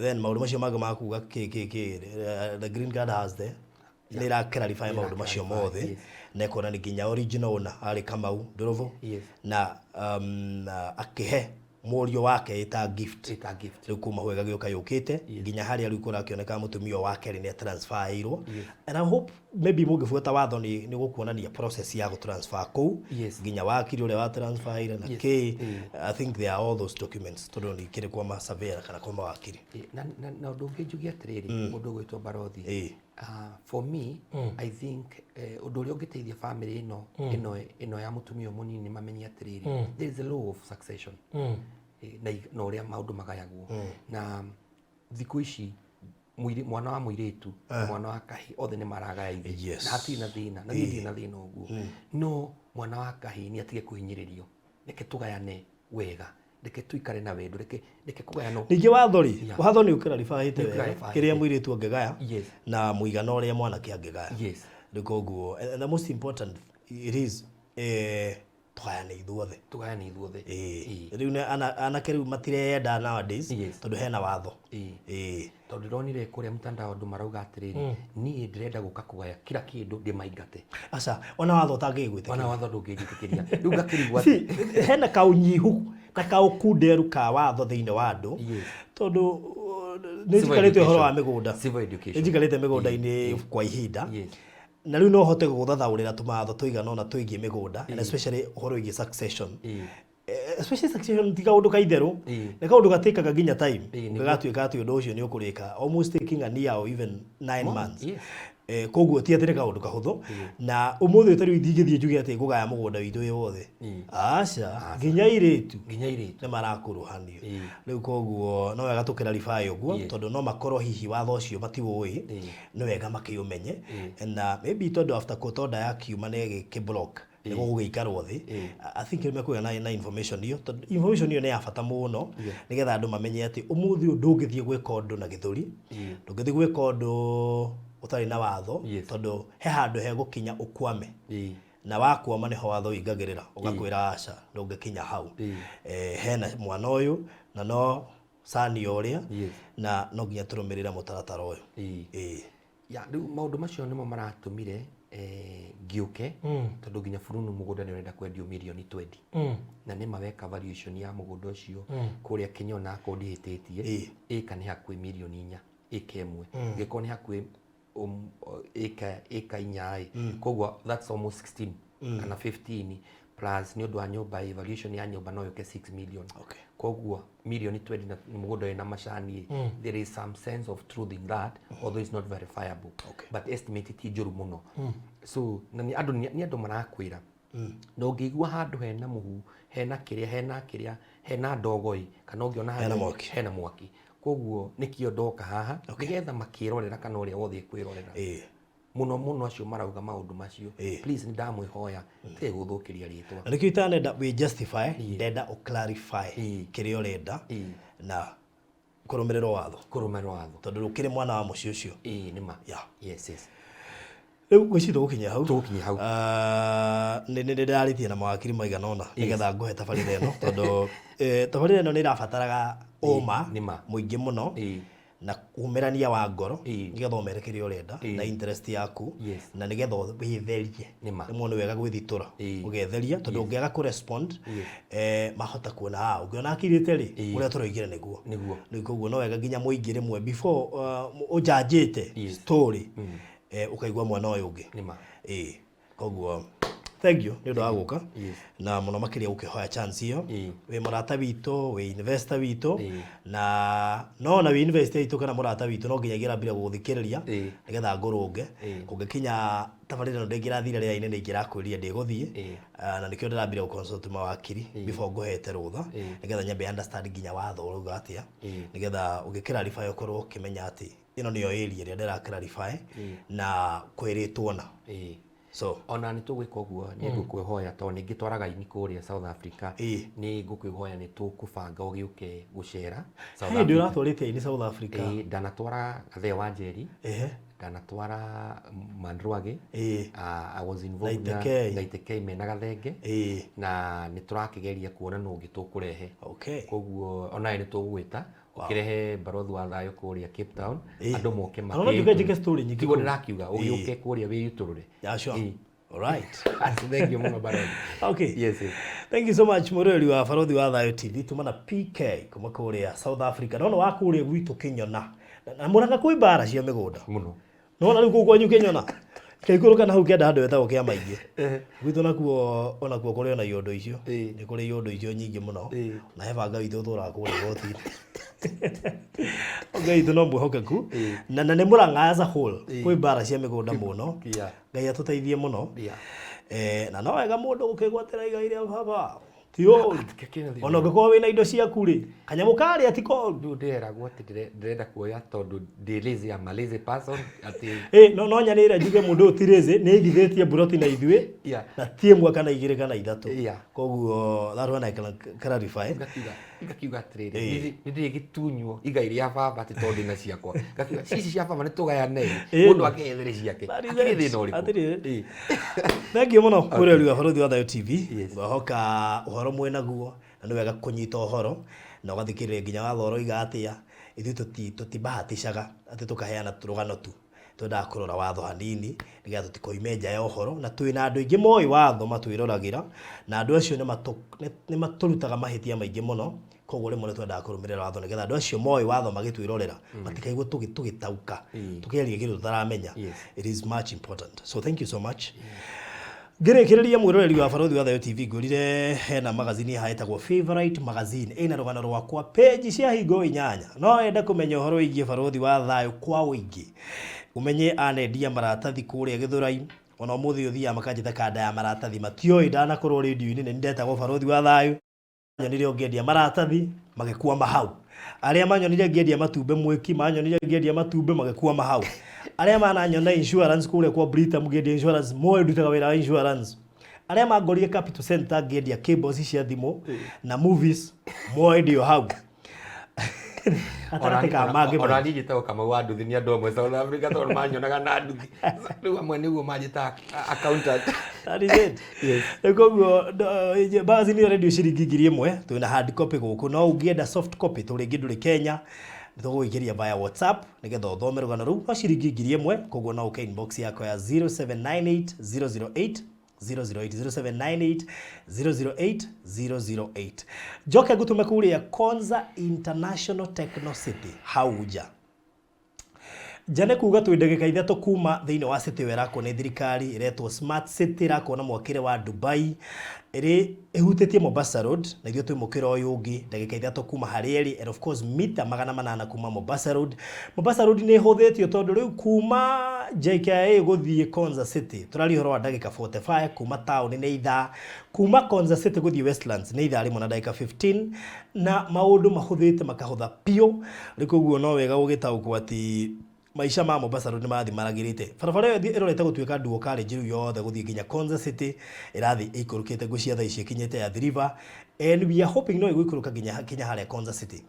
then maũndũ macio mangĩ ma kuga kĩ kĩ kĩ, the green card has the nĩ ĩra clarify maũndũ macio mothe na ĩkonania nginya original owner arĩ Kamau Ndũrũbũ na akĩhe mũriũ wake ĩta gift. Ĩta gift. Rĩu kuma hau ĩgagĩũka yũkĩte nginya harĩa rĩu kũrakĩoneka mũtumia ũyũ wa kerĩ nĩ transferirwo, and I hope maybe mũngĩbuata watho nĩ gũkuonania process ya gũtransfer kũu nginya wakiri ũrĩa wa transferire na kĩ. I think there are all those documents tondũ nĩ ikĩrĩ kwa ma surveyor kana kwa mawakiri. Na ũndũ ũngĩ njuge atĩrĩrĩ, mũndũ ũgwĩtwo Barothi, for me, I think ũndũ ũrĩa ũngĩteithia family ĩno ya mũtumia ũyũ mũnini mamenye atĩrĩrĩ, there is a law of succession na ũrĩa maũndũ magayagwo. Na thikũ ici mwana wa mũirĩtu na mwana wa kahĩ othe nĩ maragaya ithe na hatirĩ na thĩna, na niĩ ndirĩ na thĩna ũguo, no mwana wa kahĩ nĩ atige kũhinyĩrĩrio. Reke tũgayane wega, reke tuikare na wendo, reke kũgayana. Ningĩ watho rĩ, watho nĩ ũkĩrarifahĩte Nĩ wega ũkĩrarifahĩte. kĩrĩa mũirĩtu angĩgaya na mũigana ũrĩa mwanake angĩgaya. Rĩu koguo, and the most important it is, tũgayane ithuothe. Tũgayane ithuothe. Ĩĩ. Rĩu nĩ anake rĩu matireyenda nowadays tondũ hena watho. Ĩĩ. Tondũ ndĩronire kũrĩa mtandao andũ marauga atĩrĩrĩ, niĩ ndĩrenda gũka kũgaya kila kĩndũ ndĩmaingate. Aca, ona watho ũtangĩgwĩtĩkĩria. Ona watho ndũngĩnjĩtĩkĩria. Rĩu ngakĩrigwo See, atĩ hena kaũnyihu na kaũkunderu ka watho thĩinĩ wa andũ tondũ nĩ Civil njikarĩte ũhoro wa education. mĩgũnda. Civil education. Nĩ njikarĩte mĩgũnda-inĩ kwa ihinda na rĩu no hote gũgũthathaũrĩra tũmawatho tũigana ũna twĩgiĩ mĩgũnda, and especially ũhoro wĩgiĩ succession. Especially succession ti kaũndũ ka itherũ, nĩ kaũndũ gatĩkaga nginya time gagatuĩka atĩ ũndũ ũcio nĩ ũkũrĩka, almost taking a year or even 9 months. Koguo ti atĩ nĩ kaũndũ kahũthũ, na ũmũthĩ ta rĩu ndingĩthiĩ njuge atĩ ngũgaya mũgũnda witũ wĩ wothe. Aca, nginya airĩtu Nginya airĩtu nĩ marakũrũhanio. Rĩu koguo no wega tũkĩrarify ũguo tondũ no makorwo hihi watho ũcio matiũĩ, nĩ wega makĩũmenye. Na maybe tondũ after court order yakiuma na ĩgĩkĩ-block nĩ gũgũgĩikarwo thĩ, I think nĩ mekũgĩa na information ĩyo, tondũ information ĩyo nĩ ya bata mũno nĩgetha andũ mamenye atĩ ũmũthĩ ũyũ ndũngĩthiĩ gwĩka ũndũ na gĩthũri, ndũngĩthiĩ gwĩka ũndũ ũtarĩ na watho, tondũ he handũ hegũkinya ũkwame, na wakwama nĩho watho ũingagĩrĩra ũgakwĩra aca, ndũngĩkinya hau. Hena mwana ũyũ na no cani ũrĩa na no nginya tũrũmĩrĩre mũtaratara ũyũ. Ĩĩ. Ya, rĩu maũndũ macio nĩmo maratũmire ngĩũke, tondũ nginya burunu mũgũnda nĩ ũrenda kwendio mirioni 20, na nĩ ma weka valuation ya mũgũnda ũcio kũrĩa Kĩnyona akorwo ndihĩtĩtie, ĩka nĩ hakuhĩ mirioni 4 ĩka 1, ĩngĩkorwo nĩ hakuhĩ ĩka 4 ĩ, koguo that's almost 16 kana 15, plus nĩ ũndũ wa nyũmba ĩ, valuation ya nyũmba no yũke 6 million. Koguo mirioni 20 na mũgũnda wĩna macani ĩ, there is some sense of truth in that, although it's not verifiable, but estimate ti njũru mũno. So na nĩ andũ marakwĩra, na ũngĩigua handũ hena mũhu, hena kĩrĩa, hena kĩrĩa, hena ndogo ĩ, kana ũngĩona Hena handũ mwaki. Hena mwaki. Koguo nĩkĩo ndoka haha nĩgetha makĩrorera kana ũrĩa wothe ekwĩrorera, mũno mũno acio marauga maũndũ macio, please, nĩ ndamwĩhoya tige gũthũkĩria rĩtwa. Na nĩkĩo itanenda wĩ justify, ndenda ũ clarify kĩrĩa ũrenda na kũrũmĩrĩra watho. Kũrũmĩrĩra watho. Tondũ rũkĩrĩ mwana wa mũciĩ ũcio. Ĩĩ, nĩ ma. Yes. Rĩu ngwĩciria tũgũkinyia hau. Tũgũkinyia hau. Ah, nĩ ndĩrarĩtie na mawakiri maigana ũna nĩgetha ngũhe tabarĩra ĩno, tondũ tabarĩra ĩno nĩ ĩrabataraga ũma Nĩ ma. mũingĩ mũno na umĩrania wa ngoro nĩgetha ũmere kĩrĩa ũrenda na interest yaku na nĩgetha wĩtherie. Nĩ ma. Rĩmwe nĩ wega gwĩthitũra, ũgetheria, tondũ ũngĩaga kũrespond, mahota kuona, ah, ũngĩona akirĩte rĩ, ũrĩa tũroigire nĩguo. Nĩguo. Rĩu koguo no wega nginya mũingĩ rĩmwe before ũnjanjĩte story, ũkaigua mwena ũyũ ũngĩ. Nĩ ma. Ĩĩ, koguo thank you nĩ ũndũ wa gũka na mũno makĩria gũkĩhoya chance ĩyo. Wĩ mũrata witũ, wĩ investor witũ, na no ona wĩ investor witũ kana mũrata witũ, no nginya ingĩrambire gũgũthikĩrĩria nĩgetha ngũrũnge. Kũngĩkinya tabarĩra ĩno ndĩngĩrathire rĩera-inĩ, nĩ ingĩrakwĩrire ndĩgũthiĩ. Ah, na nĩkĩo ndĩrambire gũconsult mawakiri before ngũhete rũtha, nĩgetha nyambe understand nginya watho ũrauga atĩa, nĩgetha ũgĩclarify ũkorwo ũkĩmenya atĩ ĩno nĩyo area ĩrĩa ndĩra clarify na kwĩrĩtwo na so Ona nĩ tũgwĩka ũguo, nĩ ngũkwĩhoya tondũ nĩ ngĩtwaraga ini kũrĩa South Africa, nĩ ngũkwĩhoya nĩ tũkũbanga ũgĩũke gũcera South He hĩndĩ Africa. Ũratwarĩte ini South Africa? Ĩĩ, ndanatwara Gathee wa Njeri. Ndanatwara Mandrwagi. I was involved Na Itekei. Na Itekei mena Gathenge. Na nĩ tũrakĩgeria kuona nũ ũngĩ tũkũrehe. Koguo onawe nĩ tũgũgwĩta ũkĩrehe Barothi wa Thayũ kũrĩa Cape Town, andũ moke. Na no njuke njĩke story nyingĩ Tiguo kũu. ndĩrakiuga ũgĩũke kũrĩa wĩyutũrũre. Yeah, sure. All right. Thank you mũno, Barothi. Okay. Yes. Thank you so much, mũrori wa Barothi wa Thayũ TV. Tuma na PK kuma kũrĩa South Africa. No wa kũrĩa gwitũ Kĩnyona. Na mũranga kwĩ mbara cia mĩgũnda. Mũno. Nona rĩu kũu kwanyu Kĩnyona. Kĩikũrũka na hau kĩanda handũ hetagwo kĩa maingĩ. Gwitũ nakuo onakuo kũrĩ ona iondo icio. Nĩ kũrĩ iondo icio nyingĩ mũno. Na he banga witũ ũtũraga kũrĩa igoti-inĩ. Ngai witũ no mwĩhokeku. Na nĩ Mũrang'a as a whole. Kwĩ mbara cia mĩgũnda mũno. Ngai atũteithie mũno. Na no wega mũndũ gũkĩgwatĩra igai rĩa baba. Ti ũru. Ona ũngĩkorwo wĩna indo ciaku rĩ, kanyamũ karĩa ti koru. Rĩu ndĩreragwo atĩ ndĩrenda kuoya tondũ ndĩ lazy, I'm a lazy person, atĩ Ĩ, no nyanĩre njuge mũndũ ũyũ ti lazy, nĩ aigithĩtie mburoti na ithuĩ na ti ĩmwe kana igĩrĩ kana ithatũ. Koguo that one I can clarify. Ngakiuga atĩrĩrĩ, nĩ ndĩrĩgĩtunywo igai rĩa baba atĩ tondũ ndĩna ciakwa? Ngakiuga cici cia baba nĩ tũgayane, mũndũ akeyethere ciake. That is Hakĩrĩ it. thĩna ũrĩkũ? Hatirĩ. Thank you mũno, mwĩroreri wa Barothi wa Thayũ TV. Ngwahoka ũhoro mwĩnaguo na nĩ wega kũnyita ũhoro na ũgathikĩrĩria nginya watho ũroiga atĩa. Ithuĩ tũtibahatishaga atĩ tũkaheana rũgano tu, twendaga kũrora watho hanini nĩgetha tũtikoime nja ya ũhoro, na twĩna andũ aingĩ moĩ watho matwĩroragĩra, na andũ acio nĩ matũrutaga mahĩtia maingĩ mũno. Koguo rĩmwe nĩ twendaga kũrũmĩrĩra watho nĩgetha andũ acio moĩ watho magĩtwĩrorera matikaigue tũgĩtauka tũkĩaria kĩndũ tũtaramenya. It is much important, so thank you so much. Ngĩrĩkĩrĩria, mwĩroreri wa Barothi wa Thayũ TV, ngwĩrire hena magazini haha ĩtagwo Favorite Magazine, ĩna rũgano rwakwa page cia hingo 8. No wende kũmenya ũhoro wĩgiĩ Barothi wa Thayũ kwa ũingĩ, ũmenye anendia maratathi kũrĩa Gĩthũrai. Ona ũmũthĩ ũthiaga makanjĩta kanda ya maratathi, matioĩ ndanakorwo rĩndiũ-inĩ nĩ ndetagwo Barothi wa Thayũ. Manyonire ũngĩendia maratathi magĩkwama hau, arĩa manyonire ngĩendia matumbĩ mwĩki, manyonire ngĩendia matumbĩ magĩkwama hau, arĩa mananyona insurance kũrĩa kwa Britam ngĩendia insurance moĩ ndutaga wĩra wa insurance, arĩa mangorire Capital Center ngĩendia cables cia thimũ na movies moĩ ndĩ o hau gatagatĩ ka mangĩ Ona maingĩ. Niĩ njĩtagwo Kamau wa nduthi nĩ andũ amwe South Africa tondũ manyonaga na nduthi. Rĩu amwe nĩguo manjĩtaga accountant. That is it. Rĩu koguo magazine ĩyo ĩrendio ciringi 1000. Twĩna hard copy gũkũ, no ũngĩenda soft copy tũ rĩngĩ ndũrĩ Kenya, nĩ tũgũgũikĩria via WhatsApp nĩgetha ũthome rũgano rũu, no ciringi 1000. Koguo no ũke inbox yakwa ya 0798 008 008, 0798 008 008. Njoke ngũtũme kũrĩa Konza International Techno City hau nja. Nja nĩ kuga twĩ ndagĩka 3 kuma thĩinĩ wa city ĩyo ĩrakwo nĩ thirikari ĩretwo Smart City, ĩrakwo na mwakĩre wa Dubai, ĩrĩ ĩhutĩtie Mombasa Road, na ithuĩ twĩ mũkĩra ũyũ ũngĩ, ndagĩka 3 kuma harĩa ĩrĩ, and of course mita 800 kuma Mombasa Road. Mombasa Road nĩ ĩhũthĩtio tondũ rĩu kuma JKIA gũthiĩ Konza City tũraria ũhoro wa ndagĩka 45, kuma taũni nĩ ithaa, kuma Konza City gũthiĩ Westlands nĩ ithaa rĩmwe na ndagĩka 15, na maũndũ mahũthĩte makahũtha biũ. Rĩu koguo no wega gũgĩtaũkwo atĩ maica ma Mombasa Road nĩ marathiĩ maragĩrĩte. Barabara ĩyo ĩrorete gũtuĩka dual carriage rĩu yothe gũthiĩ nginya Konza City, ĩrathiĩ ĩikũrũkĩte ngwĩciria thaa ici ĩkinyĩte Athi River, and we are hoping no ĩgũikũrũka nginya harĩa Konza City.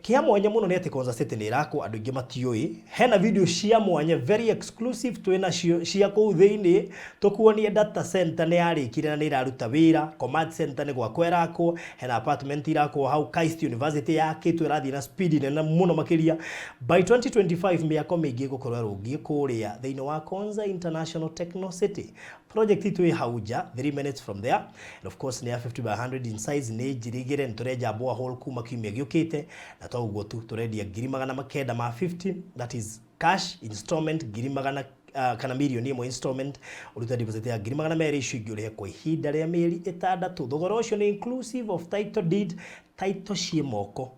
Kĩa mwanya mũno nĩ atĩ Konza City nĩ ĩrakwo, andũ aingĩ matiũĩ. Hena video cia mwanya very exclusive twĩ nacio cia kũu thĩinĩ, tũkuonie data center nĩ yarĩkire na nĩ ĩraruta wĩra, command center nĩ gwakwo ĩrakwo, hena apartment irakwo hau, KAIST University yakĩtwo ĩrathiĩ na speed nene mũno makĩria. By 2025 mĩako mĩingĩ ĩgũkorwo ĩrũngiĩ kũrĩa thĩinĩ wa Konza International Techno City. Project itũ ĩ hau nja, 3 minutes from there, and of course nĩ ya 50 by 100 in size, nĩ njirigĩre, nĩ tũrenja borehole kuma kiumia gĩũkĩte, na to ũguo tu, tũrendia ngiri 950, that is cash installment ngiri magana kana 1 million installment, ũrute deposit ya ngiri 200, icio ingĩ ũrĩhe kwa ihinda rĩa mĩeri 6. Thogora ũcio nĩ inclusive of title deed, title ciĩ moko,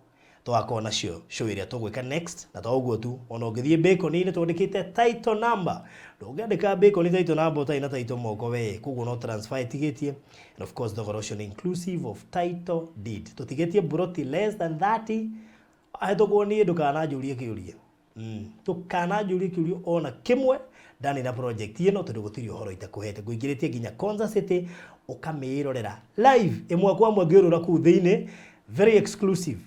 tũgakorwo nacio show ĩrĩa tũgwĩka next. Na to ũguo tu, ona ũngĩthiĩ bacon-inĩ twandĩkĩte title number, ndũngĩandĩka bacon title number ũtarĩ na title moko we. Koguo no transfer ĩtigĩtie, and of course thogora ũcio nĩ inclusive of title deed. Tũtigĩtie buroti less than 30 ahĩtũkwo niĩ, ndũkananjũrie kĩũria, ndũkananjũrie kĩũria ona kĩmwe ndani na project ĩno, tondũ gũtirĩ ũhoro itakũhete. Ngũingĩrĩtie nginya Konza City ũkamĩrorera live ĩmwe kwa ĩmwe ngĩũrũra kũu thĩinĩ, very exclusive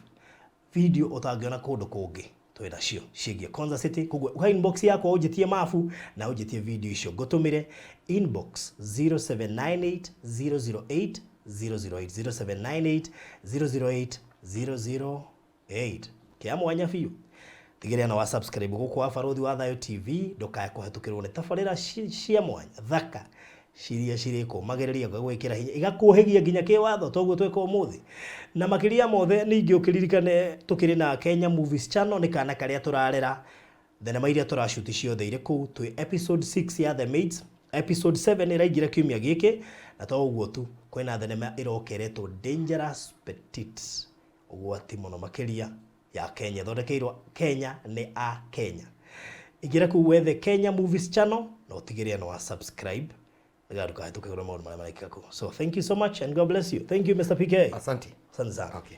video ũtangĩona kũndũ kũngĩ. Twĩ nacio ciĩgiĩ Konza City. Koguo uka inbox yakwa ũnjĩtie mabu na ũnjĩtie video icio ngũtũmĩre inbox 0798 008 008, 0798 008 008. Kĩa mwanya biũ, tigĩrĩra na wa subscribe gũkũ wa Barũthi wa Thayũ TV, ndũkae kũhetũkĩrwo nĩ tabarĩra cia mwanya thaka ciria cirĩkũmagĩrĩria, gũgwĩkĩra hinya, igakũhĩgia nginya kĩwatho toguo tweka ũmũthĩ. Na makĩria mothe ningĩ ũkĩririkane tũkĩrĩ na Kenya Movies Channel, nĩ kana karĩa tũrarera thenema iria tũracuti ciothe irĩ kũu. Twĩ episode 6 ya The Maids, episode 7 ĩraingĩra kiumia gĩkĩ. Na to ũguo tu, kwĩna thenema ĩroka ĩretwo Dangerous Petit, ũgwati mũno makĩria, ya Kenya, ĩthondekeirwo Kenya nĩ a Kenya. Ingĩra kũu wethe Kenya Movies Channel na ũtigĩrĩre nĩ wa subscribe nĩgetha ndũkahĩtũkĩrwo nĩ maũndũ marĩa marekĩka kũu. So thank you so much and God bless you. Thank you, Mr. PK. Asante. Asante sana. Okay.